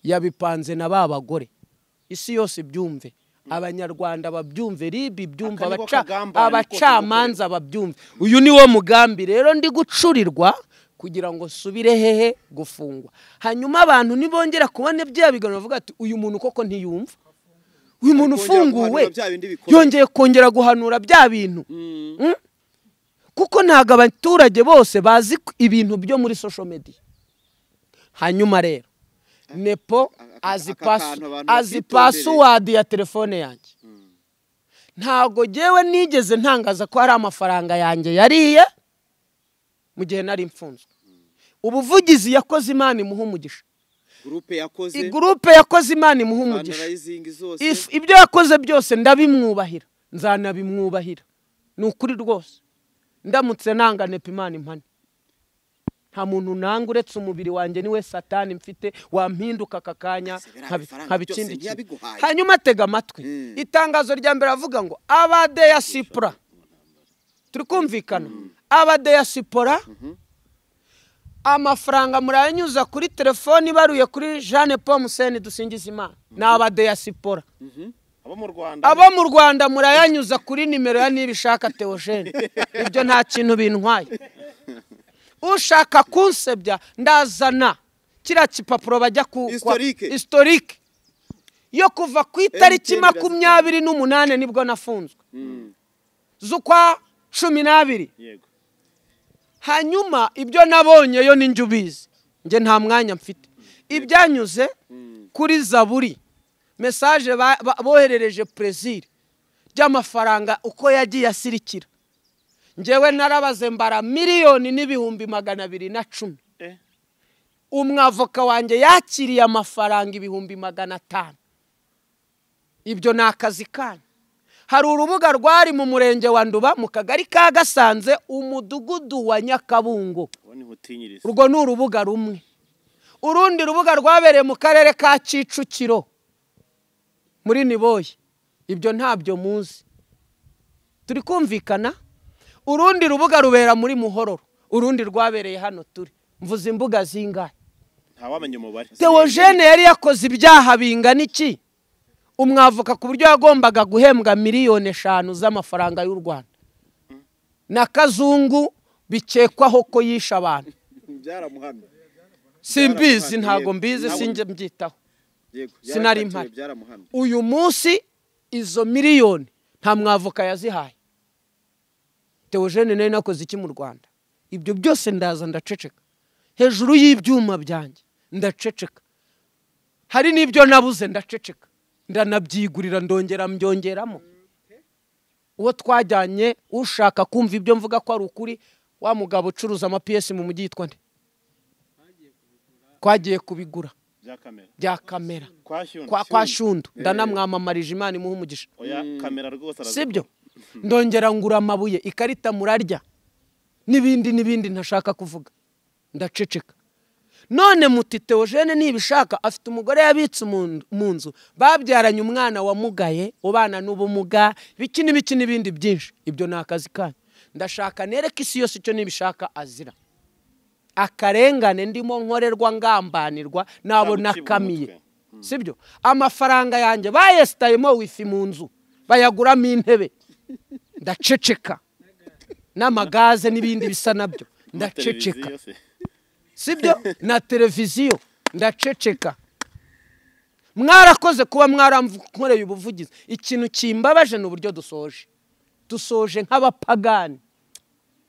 [SPEAKER 2] Yabipanze na ba bagore. Isi yose ibyumve, Abanyarwanda babyumve, RIB ibyumve, abacamanza babyumve. Uyu ni wo mugambi rero ndi gucurirwa kugira ngo subire hehe gufungwa. Hanyuma abantu nibongera kubona bya biganiro bavuga ati uyu muntu koko ntiyumva, uyu muntu ufunguwe yongeye kongera guhanura bya bintu. Kuko ntago abaturage bose bazi ibintu byo muri social media. Hanyuma rero Nepo azi password ya telefone yanjye. Ntago jewe nigeze ntangaza ko hari amafaranga yanjye yariye mu gihe nari mfunzwe. Ubuvugizi yakoze Imana imuha umugisha. Groupe yakoze Imana imuha umugisha. Ibyo yakoze byose ndabimwubahira, nzanabimwubahira. Ni ukuri rwose. Ndamutse nanga Nepo Imana impane. Nta muntu nanga uretse umubiri wanjye, niwe satani mfite wampinduka kakanya nkabikindi. Hanyuma tega amatwi. Itangazo rya mbere avuga ngo abadiyasipora, turi kumvikana, abadiyasipora amafaranga murayanyuza kuri telefoni ibaruye kuri Jeanne Paul Museni Dusingizimana. Ni abadiyasipora. Abo mu Rwanda murayanyuza kuri nimero ya Nibishaka Theogene. Ibyo nta kintu bintwaye. Ushaka kunsebya ndazana kiriya kipapuro bajya ku historique yo kuva ku itariki 28 nibwo nafunzwe z'ukwa 12. Hanyuma ibyo nabonye yo ninjye ubizi, nge nta mwanya mfite. Ibyanyuze kuri Zaburi message boherereje Plaisir by'amafaranga uko yagiye asirikira, njewe narabaze mbara 1,210,000. Umwavoka wanjye yakiriye amafaranga 500,000. Ibyo ni akazi kanyu. Hari urubuga rwari mu murenge wa Nduba mu kagari ka Gasanze umudugudu wa Nyakabungo. Urwo ni urubuga rumwe. Urundi rubuga rwabereye mu karere ka Kicukiro muri Niboye. Ibyo ntabyo muzi. Turi kumvikana. Urundi rubuga rubera muri Muhororo, urundi rwabereye hano turi. Mvuze imbuga zingahe?
[SPEAKER 3] Ntawamenye umubare.
[SPEAKER 2] Theogene yari yakoze ibyaha bingana iki? Umwavoka ku buryo yagombaga guhembwa 5,000,000 z'amafaranga y'u Rwanda. Na Kazungu bikekwaho ko yisha abantu.
[SPEAKER 1] Byaramuhamye.
[SPEAKER 2] Simbizi, ntago mbizi, sinjye mbyitaho. Sinari mpari. Uyu munsi izo miliyoni nta mwavoka yazihaye. Theogene nari nakoze iki mu Rwanda? Ibyo byose ndaza ndaceceka. Hejuru y'ibyuma byanjye ndaceceka. Hari n'ibyo nabuze ndaceceka. Ndanabyigurira ndongera mbyongeramo. Uwo twajyanye ushaka kumva ibyo mvuga ko ari ukuri, wa mugabo ucuruza ama PS mu mujyi yitwa nde? Twagiye kubigura bya kamera kwa Shundu. Ndanamwamamarije Imana imuha umugisha. Sibyo? Ndongera ngura amabuye, ikarita murarya n'ibindi n'ibindi ntashaka kuvuga, ndaceceka. None muti Theogene nibishaka afite umugore yabitse mu nzu, babyaranye umwana wamugaye ubana n'ubumuga, biki n'ibiki n'ibindi byinshi. Ibyo ni akazi kanyu. Ndashaka nereke isi yose icyo nibishaka azira. Akarengane ndimo nkorerwa ngambanirwa nabo nakamiye. Sibyo? Amafaranga yanjye bayesitayemo wifi mu nzu, bayaguramo intebe, ndaceceka. N'amagaze n'ibindi bisa nabyo, ndaceceka. Sibyo? Na televiziyo, ndaceceka. Mwarakoze kuba mwaramkoreye ubuvugizi. Ikintu kimbabaje ni uburyo dusoje. Dusoje nk'abapagani.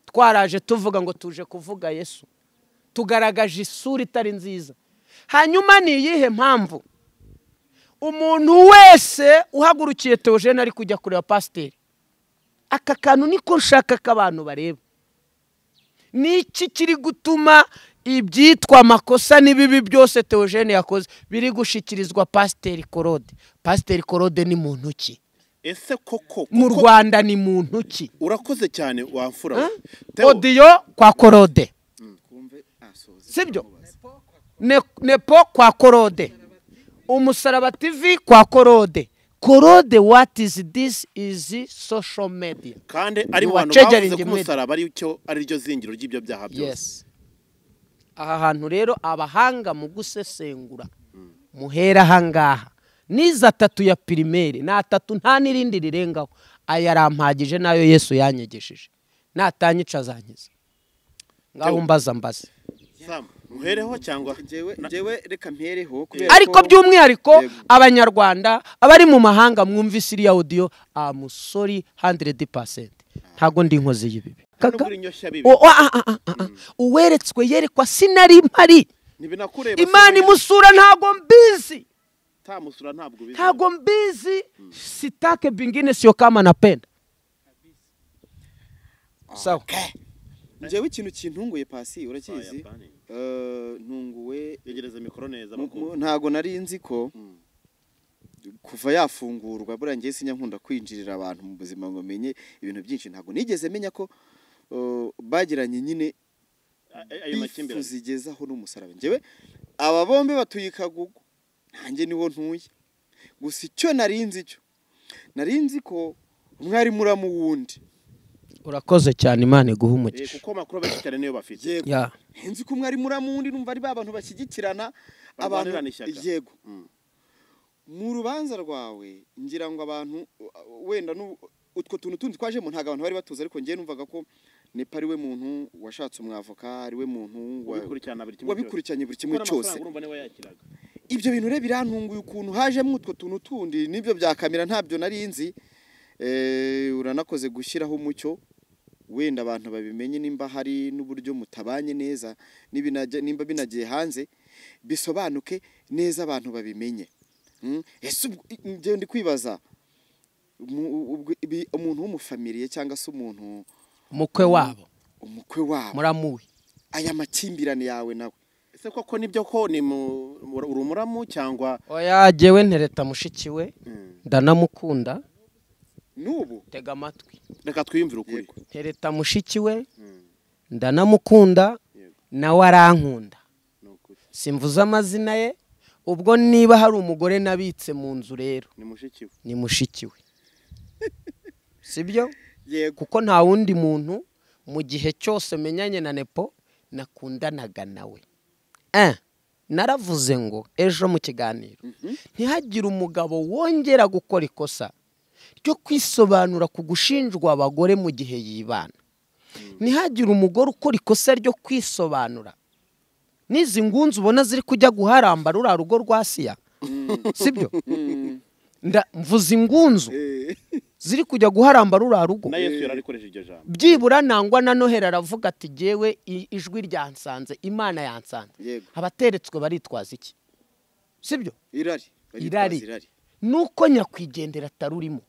[SPEAKER 2] Twaraje tuvuga ngo tuje kuvuga Yesu. Tugaragaje isura itari nziza. Hanyuma ni iyihe mpamvu umuntu wese uhagurukiye Theogene ari kujya kureba pasiteri? Aka kantu niko nshaka ko abantu bareba. Niki kiri gutuma ibyitwa amakosa n'ibibi byose Theogene yakoze biri gushikirizwa pasiteri Korode? Pasiteri Korode ni muntu ki?
[SPEAKER 3] Ese koko
[SPEAKER 2] mu Rwanda ni muntu ki?
[SPEAKER 3] Urakoze cyane wamfura.
[SPEAKER 2] Audio kwa Korode. Sibyo? Nepo kwa Korode. Umusaraba TV kwa Korode. Korode, what is this? Is social media.
[SPEAKER 3] Kandi ari mu bantu bavuze ko umusaraba ari cyo ari ryo zingiro ry'ibyo byaha byose.
[SPEAKER 2] Yes. Aha hantu rero abahanga mu gusesengura muhera hangaha. Niza atatu ya primaire na atatu nta nirindi rirengaho. Ayarampagije nayo Yesu yanyegesheje. Natanyica azankiza. Ngaho mbaza mbaze.
[SPEAKER 3] Sam, muhereho cyangwa
[SPEAKER 1] njyewe reka mpereho kubera
[SPEAKER 2] ariko by'umwihariko abanyarwanda abari mu mahanga mwumvise iriya audio I'm sorry 100%. Ntago ndi inkozi y'ibibi. Uweretswe yerekwa sinari mpari. Imana imusura ntago mbizi.
[SPEAKER 3] Tamusura ntabwo bizi.
[SPEAKER 2] Ntago mbizi. Sitake bingine sio kama napenda. Sawa.
[SPEAKER 1] Njyewe ikintu kintunguye pasi urakizi? Ntunguwe
[SPEAKER 3] yegereza mikoro neza
[SPEAKER 1] ntago nari nzi ko kuva yafungurwa buriya ngiye sinya nkunda kwinjirira abantu mu buzima ngo menye ibintu byinshi. Ntago nigeze menya ko bagiranye nyine
[SPEAKER 3] ayo makimbirane
[SPEAKER 1] zigezaho n'umusaraba. Njyewe aba bombe batuye Kagugu nanjye niho ntuye. Gusa icyo nari nzi cyo nari nzi ko umwari muramu wundi.
[SPEAKER 2] Urakoze cyane Imana iguhe umugisha.
[SPEAKER 3] Kuko makuru benshi cyane niyo bafite.
[SPEAKER 2] Ya.
[SPEAKER 1] Nzi ko umwari muramu wundi numva ari ba bantu bashyigikirana abantu. Yego. Mu rubanza rwawe ngira ngo abantu wenda utwo tuntu tundi twajemo ntago abantu bari batuza, ariko ngiye numvaga ko Nepo ari we muntu washatse umwavoka, ari we muntu wabikurikiranye buri kimwe cyose. Ibyo bintu rero birantunguye ukuntu hajemo utwo tuntu tundi nibyo bya kamera ntabyo nari nzi. Uranakoze gushyiraho umucyo wenda abantu babimenye nimba hari n'uburyo mutabanye neza nimba binagiye hanze bisobanuke neza abantu babimenye. Ese njye ndi kwibaza umuntu w'umufamiliye cyangwa se umuntu
[SPEAKER 2] umukwe wabo muramuwe
[SPEAKER 1] aya makimbirane yawe nawe
[SPEAKER 3] ese koko nibyo ko ni urumuramu cyangwa
[SPEAKER 2] oya? Jewe ntereta mushiki we ndanamukunda
[SPEAKER 1] nubu.
[SPEAKER 2] Tega amatwi
[SPEAKER 3] reka twiyumvire ukuri.
[SPEAKER 2] Ntereta mushiki we ndanamukunda nawe arankunda. Simvuze amazina ye. Ubwo niba hari umugore nabitse mu nzu rero ni mushiki we. Sibyo?
[SPEAKER 1] Yego.
[SPEAKER 2] Kuko nta wundi muntu mu gihe cyose menyanye na Nepo nakundanaga nawe. Naravuze ngo ejo mu kiganiro ntihagire umugabo wongera gukora ikosa ryo kwisobanura ku gushinjwa abagore mu gihe yibana. Ntihagire umugore ukora ikosa ryo kwisobanura. Nizi ngunzu ubona ziri kujya guharamba rura rugo rwa Siya. Sibyo? Mvuze ingunzu ziri kujya guharamba rura rugo.
[SPEAKER 3] Na Yesu yararikoresheje iryo jambo.
[SPEAKER 2] Byibura nangwa na Noheli aravuga ati jewe ijwi ryansanze Imana yansanze. Abateretswe baritwaza iki? Sibyo?
[SPEAKER 1] Irari.
[SPEAKER 2] Irari. Nuko nyakwigendera atarurimo.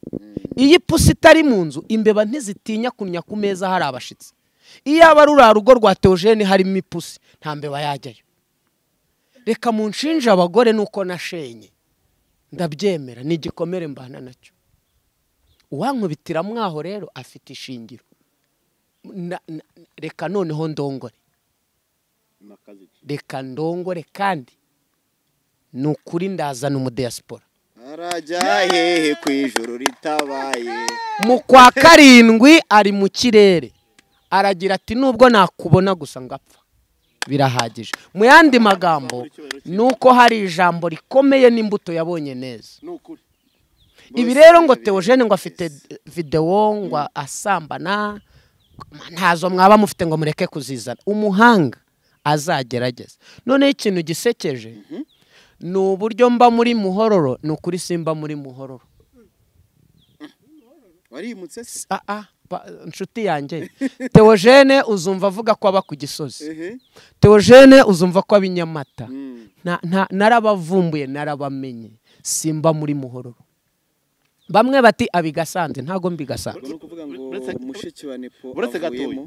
[SPEAKER 2] Iyi pusi itari mu nzu imbeba ntizitinya kunya ku meza hari abashitsi. Iyo aba rura rugo rwa Theogene harimo ipusi nta mbeba yajyayo. Reka munshinje abagore nuko nashenye. Ndabyemera ni igikomere mbana nacyo. Uwankubitira mwaho rero afite ishingiro. Reka noneho ndongore. Reka ndongore kandi nukuri ndazana umudiaspora.
[SPEAKER 1] Arajya hehe ku ijuru ritabaye.
[SPEAKER 2] Mu kwa 7 ari mu kirere. Aragira ati nubwo nakubona gusa ngapfa birahagije. Mu yandi magambo nuko hari ijambo rikomeye n'imbuto yabonye neza. Ibi rero ngo Theogene ngo afite video ngo asambana ntazo mwaba mufite ngo mureke kuzizana. Umuhanga azagerageza. None ikintu gisekeje Ni uburyo mba muri Muhororo, ni ukuri simba muri Muhororo.
[SPEAKER 1] Warimutse se?
[SPEAKER 2] Nshuti yanjye Theogene uzumva avuga ko aba ku Gisozi, Theogene uzumva ko aba i Nyamata. Narabavumbuye, narabamenye, simba muri Muhororo. Bamwe bati abigasanze, ntago mbigasanze.
[SPEAKER 3] Uretse gatoya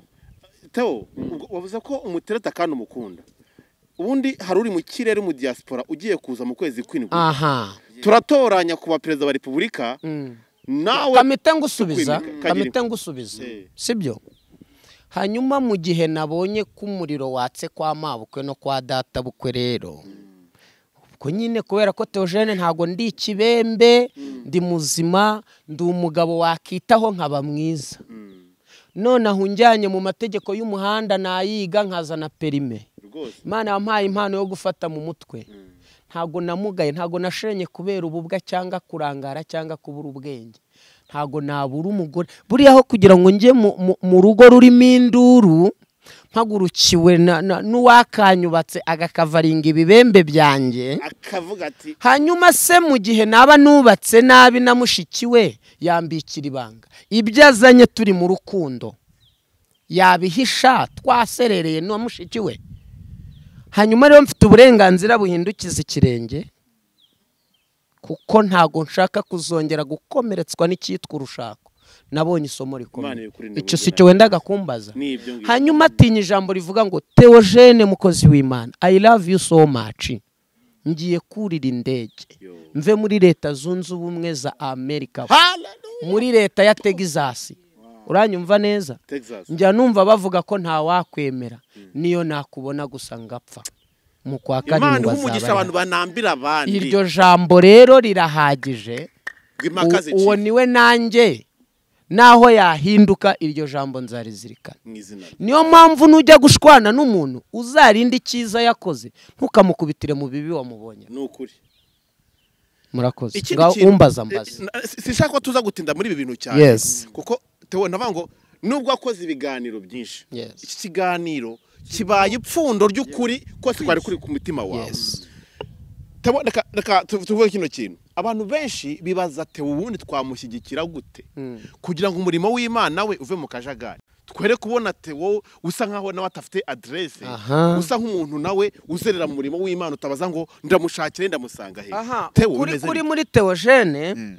[SPEAKER 3] Theo, wavuze ko umutereta kandi umukunda. Ubundi hari uri mu kirere mu diaspora ugiye kuza mu kwezi kw'indwi. Turatoranya kuba perezida wa Repubulika. Nawe
[SPEAKER 2] kamite ngusubiza, sibyo? Hanyuma mu gihe nabonye ko umuriro watse kwa mabukwe no kwa data bukwe rero, ubwo nyine kubera ko Theogene ntago ndi ikibembe, ndi muzima, ndi umugabo wakitaho nkaba mwiza. None aho unjyanye mu mategeko y'umuhanda nayiga nkazana perime. Imana yampaye impano yo gufata mu mutwe. Ntago namugaye, ntago nashenye kubera ububwa cyangwa kurangara cyangwa kubura ubwenge. Ntago nabura umugore. Buriya aho kugira ngo njye mu rugo rurimo induru, mpagurukiwe n'uwakanyubatse agakavaringa ibibembe byanjye,
[SPEAKER 3] akavuga ati
[SPEAKER 2] hanyuma se mu gihe naba nubatse nabi na mushiki we yambikira ibanga, ibyo azanye turi mu rukundo yabihisha twaserereye n'uwa mushiki we. Hanyuma rero mfite uburenganzira buhindukiza ikirenge, kuko ntago nshaka kuzongera gukomeretswa n'icyitwa urushako. Nabonye isomo rikomeye, icyo si cyo wendaga kumbaza. Hanyuma atinya ijambo rivuga ngo Theogene mukozi w'Imana, I love you so much, ngiye kurira indege mve muri Leta Zunze Ubumwe za Amerika, muri leta ya Texas. Uranyumva neza? Njya numva bavuga ko nta wakwemera, niyo nakubona gusa ngapfa. Mu kwa karindwi
[SPEAKER 3] abantu banambira abandi.
[SPEAKER 2] Iryo jambo rero rirahagije. Uwo niwe nanjye naho yahinduka iryo jambo nzarizirikana. Niyo mpamvu nujya gushwana n'umuntu uzarinde icyiza yakoze, ntukamukubitire mu bibi wamubonye.
[SPEAKER 3] Nukuri.
[SPEAKER 2] Murakoze. Umbaza mbaza.
[SPEAKER 3] Sinshaka ko tuza gutinda muri ibi bintu cyane. Kuko Theo navuga ngo nubwo akoze ibiganiro byinshi, iki kiganiro kibaye ipfundo ry'ukuri kose kwari kuri ku mutima wawe. Theo, reka tuvuge kino kintu. Abantu benshi bibaza Theo ubundi twamushyigikira gute kugira ngo umurimo w'Imana we uve mu kajagari. Twere kubona Theo usa nkaho nawe atafite adresse, usa nk'umuntu nawe uzerera mu murimo w'Imana utabaza ngo ndamushakire ndamusanga he.
[SPEAKER 2] Theo kuri muri Theogene,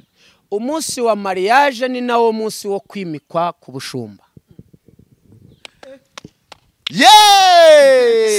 [SPEAKER 2] umunsi wa mariage ni nawo munsi wo kwimikwa ku bushumba.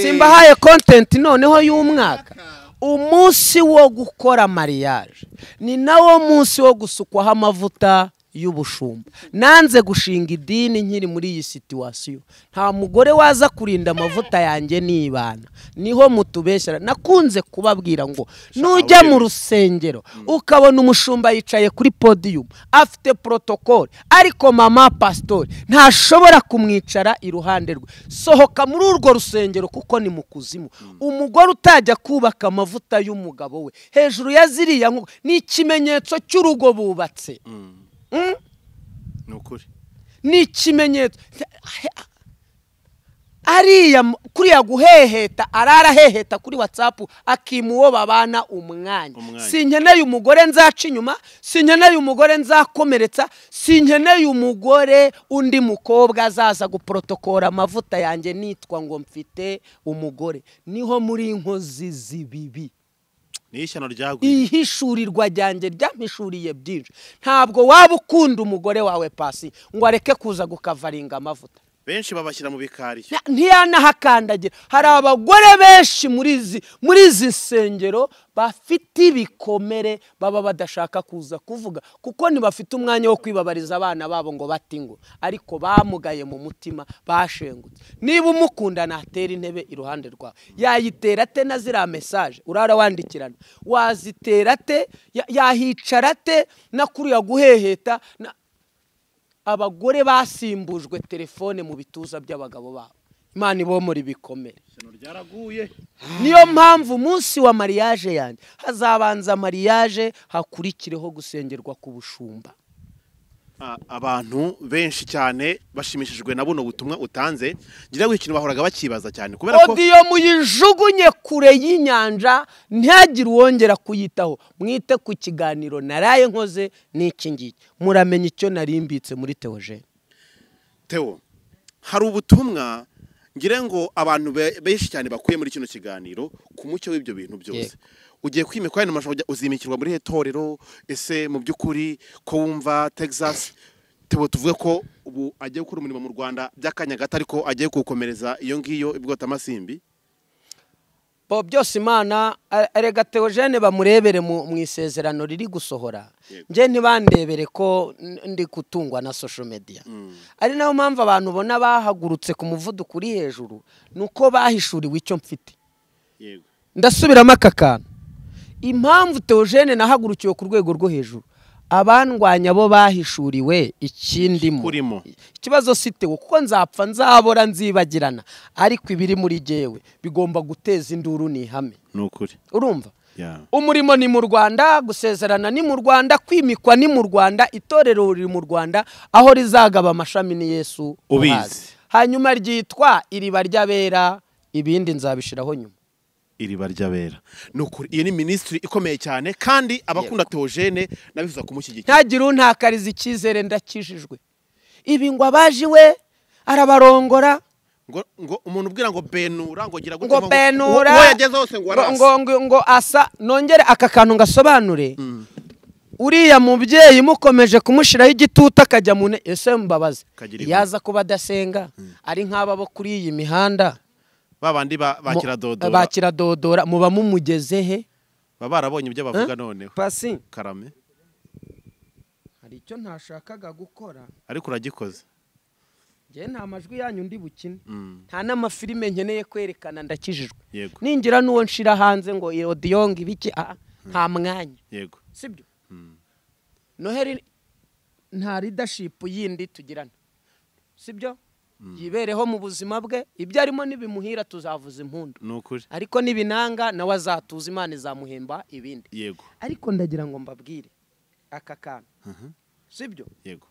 [SPEAKER 2] Simbahaye content noneho y'umwaka. Umunsi wo gukora mariage ni nawo munsi wo gusukwaho amavuta y'ubushumba. Nanze gushinga idini nkiri muri iyi situation. Nta mugore waza kurinda amavuta yanjye nibana. Niho mutubeshyera. Nakunze kubabwira ngo nujya mu rusengero ukabona umushumba yicaye kuri podium afite protocol, ariko mama pastor ntashobora kumwicara iruhande rwe, sohoka muri urwo rusengero kuko ni mu kuzimu. Umugore utajya kubaka amavuta y'umugabo we hejuru ya ziriya ni ikimenyetso cy'urugo bubatse.
[SPEAKER 3] Nukuri.
[SPEAKER 2] Ni ikimenyetso ariya kuriya guheheta, arara heheta kuri WhatsApp akimuwo babana umwanya. Sinkeneye umugore nzaca inyuma, sinkeneye umugore nzakomeretsa, sinkeneye umugore undi mukobwa azaza guprotokora amavuta yanjye nitwa ngo mfite umugore. Niho muri inkozi zibibi. Ihishurirwa ryanjye ryampishuriye byinshi. Ntabwo waba ukunda umugore wawe pasi ngo areke kuza gukavaringa amavuta.
[SPEAKER 3] Benshi babashyira mu bikari,
[SPEAKER 2] ntiyanahakandagira. Hari abagore benshi muri izi nsengero bafite ibikomere baba badashaka kuza kuvuga kuko ntibafite umwanya wo kwibabariza abana babo ngo batingo, ariko bamugaye mu mutima, bashengutse. Niba umukunda natera intebe iruhande rwawe, yayitera ate na ziriya message urara wandikirana, wazitera ate, yahicara ate na kuriya guheheta. Abagore basimbujwe telefone mu bituza by'abagabo babo. Imana ibomora ibikomere. Niyo mpamvu umunsi wa mariage yanjye hazabanza mariage, hakurikireho gusengerwa ku bushumba.
[SPEAKER 3] Abantu benshi cyane bashimishijwe na buno butumwa utanze, ngira ngo ikintu bahoraga bakibaza cyane kubera ko
[SPEAKER 2] audio muyijugunye kure y'inyanja ntihagire uwongera kuyitaho. Mwite ku kiganiro naraye nkoze n'iki ngiki, muramenye icyo narimbitse muri Theogene.
[SPEAKER 3] Theo, hari ubutumwa ngira ngo abantu benshi cyane bakuye muri kino kiganiro ku mucyo w'ibyo bintu byose. Ugiye kwimikwa hano mashobora uzimikirwa muri hetorero, ese mu by'ukuri ko wumva Texas Theo tuvuge ko ubu agiye gukora umurimo mu Rwanda by'akanya gato ariko agiye kuwukomereza iyo ngiyo ibwota amasimbi?
[SPEAKER 2] Bo byose Imana erega Theogene bamurebere mu isezerano riri gusohora. Nje ntibandebere ko ndi kutungwa na social media. Ari nayo mpamvu abantu bona bahagurutse ku muvuduko uri hejuru nuko bahishuriwe icyo mfite.
[SPEAKER 3] Yego.
[SPEAKER 2] Ndasubiramo aka kantu. Impamvu Theogene nahagurukiwe ku rwego rwo hejuru, abandwanya bo bahishuriwe ikindimo. Ikibazo si Theo kuko nzapfa nzabora nzibagirana, ariko ibiri muri jewe bigomba guteza induru ni ihame.
[SPEAKER 3] Nukuri.
[SPEAKER 2] Urumva? Umurimo ni mu Rwanda, gusezerana ni mu Rwanda, kwimikwa ni mu Rwanda, itorero riri mu Rwanda, aho rizagaba amashami ni Yesu
[SPEAKER 3] ubizi.
[SPEAKER 2] Hanyuma ryitwa iriba ry'abera, ibindi nzabishiraho nyuma.
[SPEAKER 3] Iriba ry'abera. Nukuri iyo ni ministry ikomeye cyane kandi abakunda Theogene nabifuza kumushyigikira.
[SPEAKER 2] Ntagira untakariza icyizere ndakijijwe. Ibi ngo abaje we arabarongora
[SPEAKER 3] ngo umuntu ubwira ngo benura ngo gira
[SPEAKER 2] gute ngo benura
[SPEAKER 3] uwo yageze hose ngo arasa
[SPEAKER 2] ngo asa. Nongere aka kantu ngasobanure. Uriya mubyeyi mukomeje kumushiraho igituta akajya mu ese mbabaze yaza kuba adasenga ari nk'aba bo kuri iyi mihanda
[SPEAKER 3] babandi bakiradodora
[SPEAKER 2] bakiradodora muba mumugeze he?
[SPEAKER 3] Baba barabonye ibyo bavuga noneho.
[SPEAKER 2] Pasi
[SPEAKER 3] karame
[SPEAKER 2] hari icyo ntashakaga gukora
[SPEAKER 3] ariko uragikoze.
[SPEAKER 2] Nge nta majwi yanyu ndi bukine, nta n'amafilime nkeneye kwerekana, ndakijijwe. Ningira n'uwo nshira hanze ngo audio ngo ibiki, nta mwanya.
[SPEAKER 3] Yego.
[SPEAKER 2] Sibyo? Noheri nta leadership yindi tugirana. Sibyo? Yibereho mu buzima bwe, ibyo arimo nibimuhira tuzavuza impundu.
[SPEAKER 3] Nukuri.
[SPEAKER 2] Ariko nibinanga nawe azatuza, Imana izamuhemba ibindi.
[SPEAKER 3] Yego.
[SPEAKER 2] Ariko ndagira ngo mbabwire aka kantu. Sibyo?
[SPEAKER 3] Yego.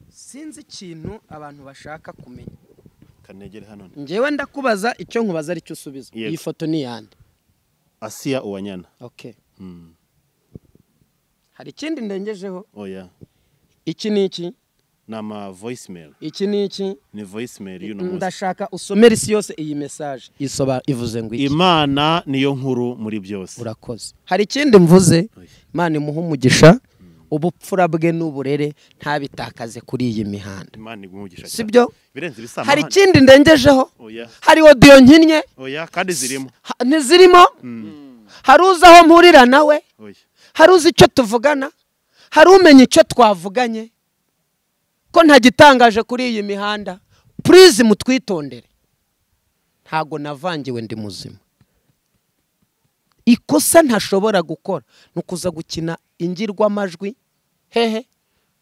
[SPEAKER 2] Sinzi ikintu abantu bashaka kumenya.
[SPEAKER 3] Kanegere hano.
[SPEAKER 2] Ngewe ndakubaza icyo nkubaza ari cyo usubiza. Iyi foto ni yande?
[SPEAKER 3] Asiya Uwanyana.
[SPEAKER 2] Okay. Hari ikindi ndengejeho?
[SPEAKER 3] Oya.
[SPEAKER 2] Iki ni iki?
[SPEAKER 3] Nama voicemail.
[SPEAKER 2] Iki ni iki?
[SPEAKER 3] Ni voicemail y'uno munsi.
[SPEAKER 2] Ndashaka usomere isi yose iyi message isoba ivuze ngo iki?
[SPEAKER 3] Imana niyo nkuru muri byose.
[SPEAKER 2] Urakoze. Hari ikindi mvuze? Imana imuhe umugisha, ubupfura bwe n'uburere ntabitakaze kuri iyi mihanda.
[SPEAKER 3] Imana iguhe umugisha.
[SPEAKER 2] Sibyo?
[SPEAKER 3] Birenze ibisama.
[SPEAKER 2] Hari ikindi ndengejeho?
[SPEAKER 3] Oya.
[SPEAKER 2] Hari audio nkinnye?
[SPEAKER 3] Oya, kandi zirimo.
[SPEAKER 2] Ntizirimo? Hari uzi aho mpurira nawe?
[SPEAKER 3] Oya.
[SPEAKER 2] Hari uzi icyo tuvugana? Hari umenya icyo twavuganye? Ko ntagitangaje kuri iyi mihanda? Please mutwitondere. Ntago navangiwe ndi muzima. Ikosa ntashobora gukora nukuza gukina ingirwa amajwi hehe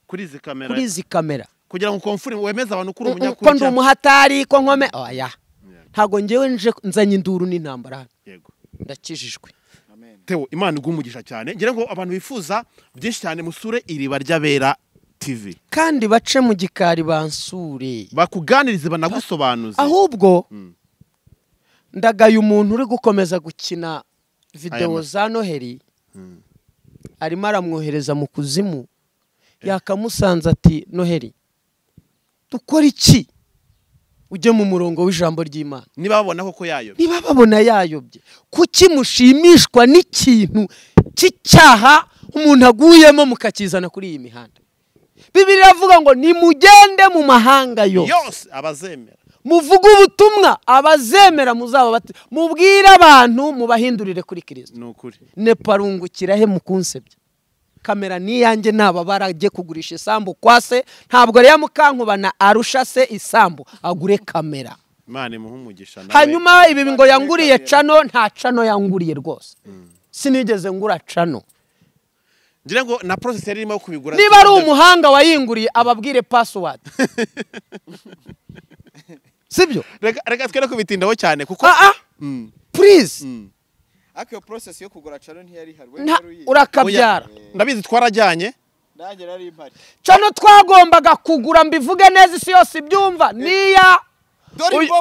[SPEAKER 3] kuri izi kamera,
[SPEAKER 2] kuri izi kamera
[SPEAKER 3] kugira ngo confirm wemeze abantu kuri umunyakuri
[SPEAKER 2] ko ndi umuhatari ko nkome. Oya, ntago ngewe nje nzanye induru n'intambara.
[SPEAKER 3] Yego,
[SPEAKER 2] ndakijijwe.
[SPEAKER 1] Amen.
[SPEAKER 3] Theo, Imana iguhe cyane. Ngira ngo abantu bifuza byinshi cyane musure Iriba ry'Abera TV
[SPEAKER 2] kandi bace mu gikari bansure,
[SPEAKER 3] bakuganirize banagusobanuze.
[SPEAKER 2] Ahubwo ndagaye umuntu uri gukomeza gukina video za Noheri, arimo aramwohereza mu kuzimu. Yakamusanze ati Noheri dukora iki ujye mu murongo w'ijambo ry'Imana?
[SPEAKER 3] Niba babona koko yayobye,
[SPEAKER 2] niba babona yayobye, kuki mushimishwa n'ikintu cy'icyaha umuntu aguyemo mukakizana kuri iyi mihanda? Bibiliya iravuga ngo nimugende mu mahanga
[SPEAKER 3] yose abazemera,
[SPEAKER 2] muvuge ubutumwa abazemera muzaba bati, mubwire abantu mubahindurire kuri Kristo.
[SPEAKER 3] Nukuri.
[SPEAKER 2] Neparungukira he mukunsebya? Kamera ni yanjye, naba baragiye kugurisha isambu kwase, ntabwo rero mukankubana arusha se isambu agure kamera.
[SPEAKER 3] Imana imuhe umugisha nawe.
[SPEAKER 2] Hanyuma ibi ngo yanguriye cano, nta cano yanguriye rwose. Sinigeze ngura cano.
[SPEAKER 3] Ngira ngo na process yari irimo kubigura.
[SPEAKER 2] Niba ari umuhanga wayinguriye ababwire password. Sibyo?
[SPEAKER 3] Reka twere kubitindaho cyane kuko
[SPEAKER 2] please.
[SPEAKER 1] Ariko iyo process yo kugura cano ntiyari ihari.
[SPEAKER 2] Urakabyara.
[SPEAKER 3] Ndabizi twarajyanye.
[SPEAKER 2] Channel twagombaga kugura, mbivuge neza isi yose ibyumva, niya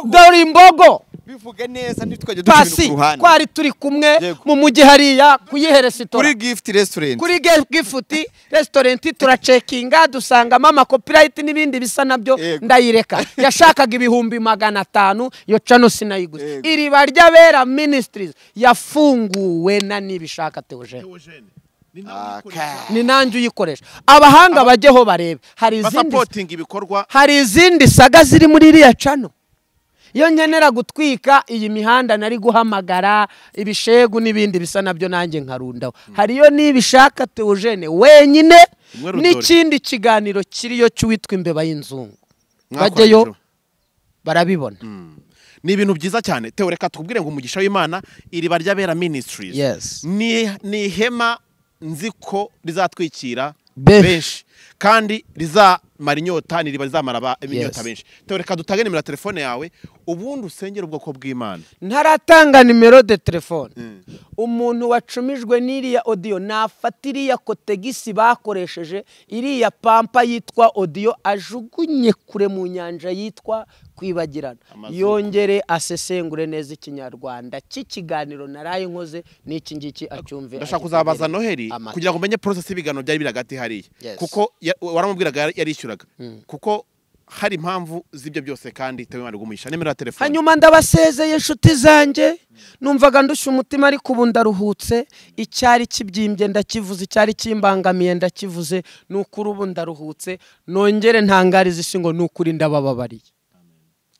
[SPEAKER 2] Dore Imbogo.
[SPEAKER 1] Bivuge neza ntitwajye duca ibintu ku ruhande.
[SPEAKER 2] Twari turi kumwe mu mujyi hariya kuyihe resitora,
[SPEAKER 1] kuri Gift Restaurant,
[SPEAKER 2] kuri Gift Restaurant turacekinga dusangamo ama copyright n'ibindi bisa nabyo, ndayireka. Yashakaga 500,000, iyo channel sinayiguze. Iriba ry'Abera Ministries yafunguwe na Nibishaka Theogene. Ni nanjye uyikoresha. Abahanga bajyeho barebe. Hari izindi saga ziri muri iriya channel. Iyo nkenera gutwika iyi mihanda nari guhamagara ibishegu n'ibindi bisa nabyo nanjye nkarundaho. Hariyo Nibishaka Theogene wenyine n'ikindi kiganiro kiriyo cy'uwitwa Imbeba y'Inzungu. Bajyeyo barabibona.
[SPEAKER 3] Ni ibintu byiza cyane. Theo, reka tukubwire ngo umugisha w'Imana, Iriba ry'Abera Ministries ni ihema nzi ko rizatwikira benshi kandi rizamara inyota, ni iriba rizamara inyota benshi. Theo, reka dutange nimero ya telefone yawe ubundi usengera ubwoko bw'Imana.
[SPEAKER 2] Ntaratanga nimero de telefone. Umuntu wacumijwe n'iriya audio nafata iriya kotegisi bakoresheje, iriya pampa yitwa audio, ajugunye kure mu nyanja yitwa kwibagirana, yongere asesengure neza ikinyarwanda cy'ikiganiro naraye nkoze n'iki ngiki acyumve.
[SPEAKER 3] Ndashaka kuzabaza Noheli kugira ngo umenye process y'ibiganiro byari biri hagati hariya, kuko waramubwiraga yarishyuraga, kuko hari impamvu z'ibyo byose. Kandi Theo, Imana igumisha. Nimero ya telefone.
[SPEAKER 2] Hanyuma ndabasezeye inshuti zanjye, numvaga ndushye umutima ariko ubu ndaruhutse. Icyari kibyimbye ndakivuze, icyari kimbangamiye ndakivuze, nukuri ubu ndaruhutse. Nongere ntangarize isi ngo nukuri ndabababariye,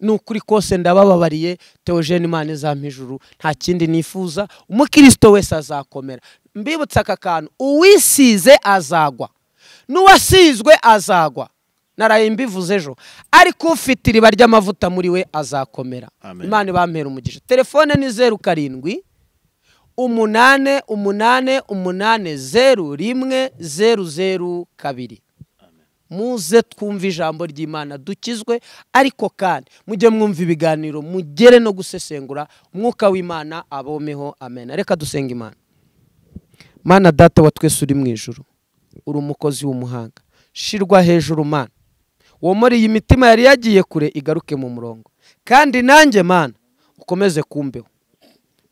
[SPEAKER 2] nukuri kose ndabababariye. Theogene, Imana izampa ijuru, nta kindi nifuza. Umukristo wese azakomera. Mbibutsa aka kantu, uwisize azagwa n'uwasizwe azagwa. Naraye mbivuze ejo, ariko ufite iriba ry'amavuta muri we azakomera. Imana ibampera umugisha. Telefone ni 07 8 8 8 0 1 0 0 2. Muze twumve ijambo ry'Imana dukizwe, ariko kandi mujye mwumva ibiganiro, mugere no gusesengura. Umwuka w'Imana abomeho. Amen. Reka dusenga Imana. Mana Data wa twese uri mu ijuru, uri umukozi w'umuhanga, shirwa hejuru Mana, uwo muri iyi mitima yari yagiye kure igaruke mu murongo. Kandi nanjye Mana ukomeze kumbeho,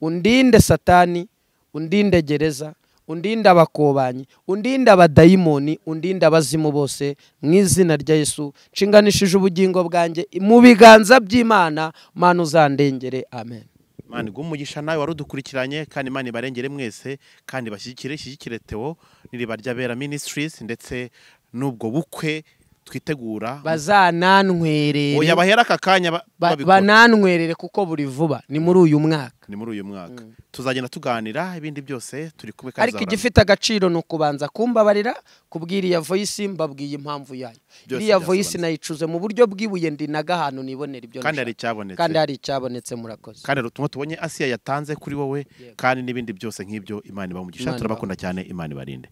[SPEAKER 2] undinde Satani, undinde gereza, undinde abakobanyi, undinde abadayimoni, undinde abazimu bose, mu izina rya Yesu. Nshinganishije ubugingo bwanjye mu biganza by'Imana. Mana uzandengere. Amen.
[SPEAKER 3] Imana iguhe umugisha nawe warudukurikiranye, kandi Imana ibarengere mwese, kandi bashyigikire, ishyigikire Theo n'Iriba ry'Abera Ministries ndetse n'ubwo bukwe twitegura.
[SPEAKER 2] Bazanantwerere.
[SPEAKER 3] Oya, bahera aka kanya
[SPEAKER 2] banantwerere kuko buri vuba ni muri uyu mwaka.
[SPEAKER 3] Ni muri uyu mwaka. Tuzagenda tuganira ibindi byose turi kumwe kandi.
[SPEAKER 2] Ariko igifite agaciro ni ukubanza kumbabarira kubwira iya voice, mbabwiye impamvu yayo. Iriya voice nayicuze mu buryo bwibuye, ndi nagahantu nibonera ibyo.
[SPEAKER 3] Kandi hari icyabonetse.
[SPEAKER 2] Kandi hari icyabonetse, murakoze.
[SPEAKER 3] Kandi ubutumwa tubonye Asiya yatanze kuri wowe, kandi n'ibindi byose nk'ibyo. Imana ibamugisha. Turabakunda cyane, Imana ibarinde.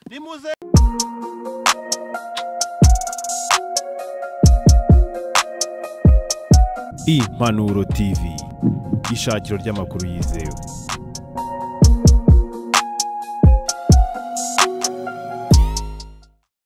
[SPEAKER 3] Nimuze
[SPEAKER 4] Impanuro TV, ishakiro ry'amakuru yizewe.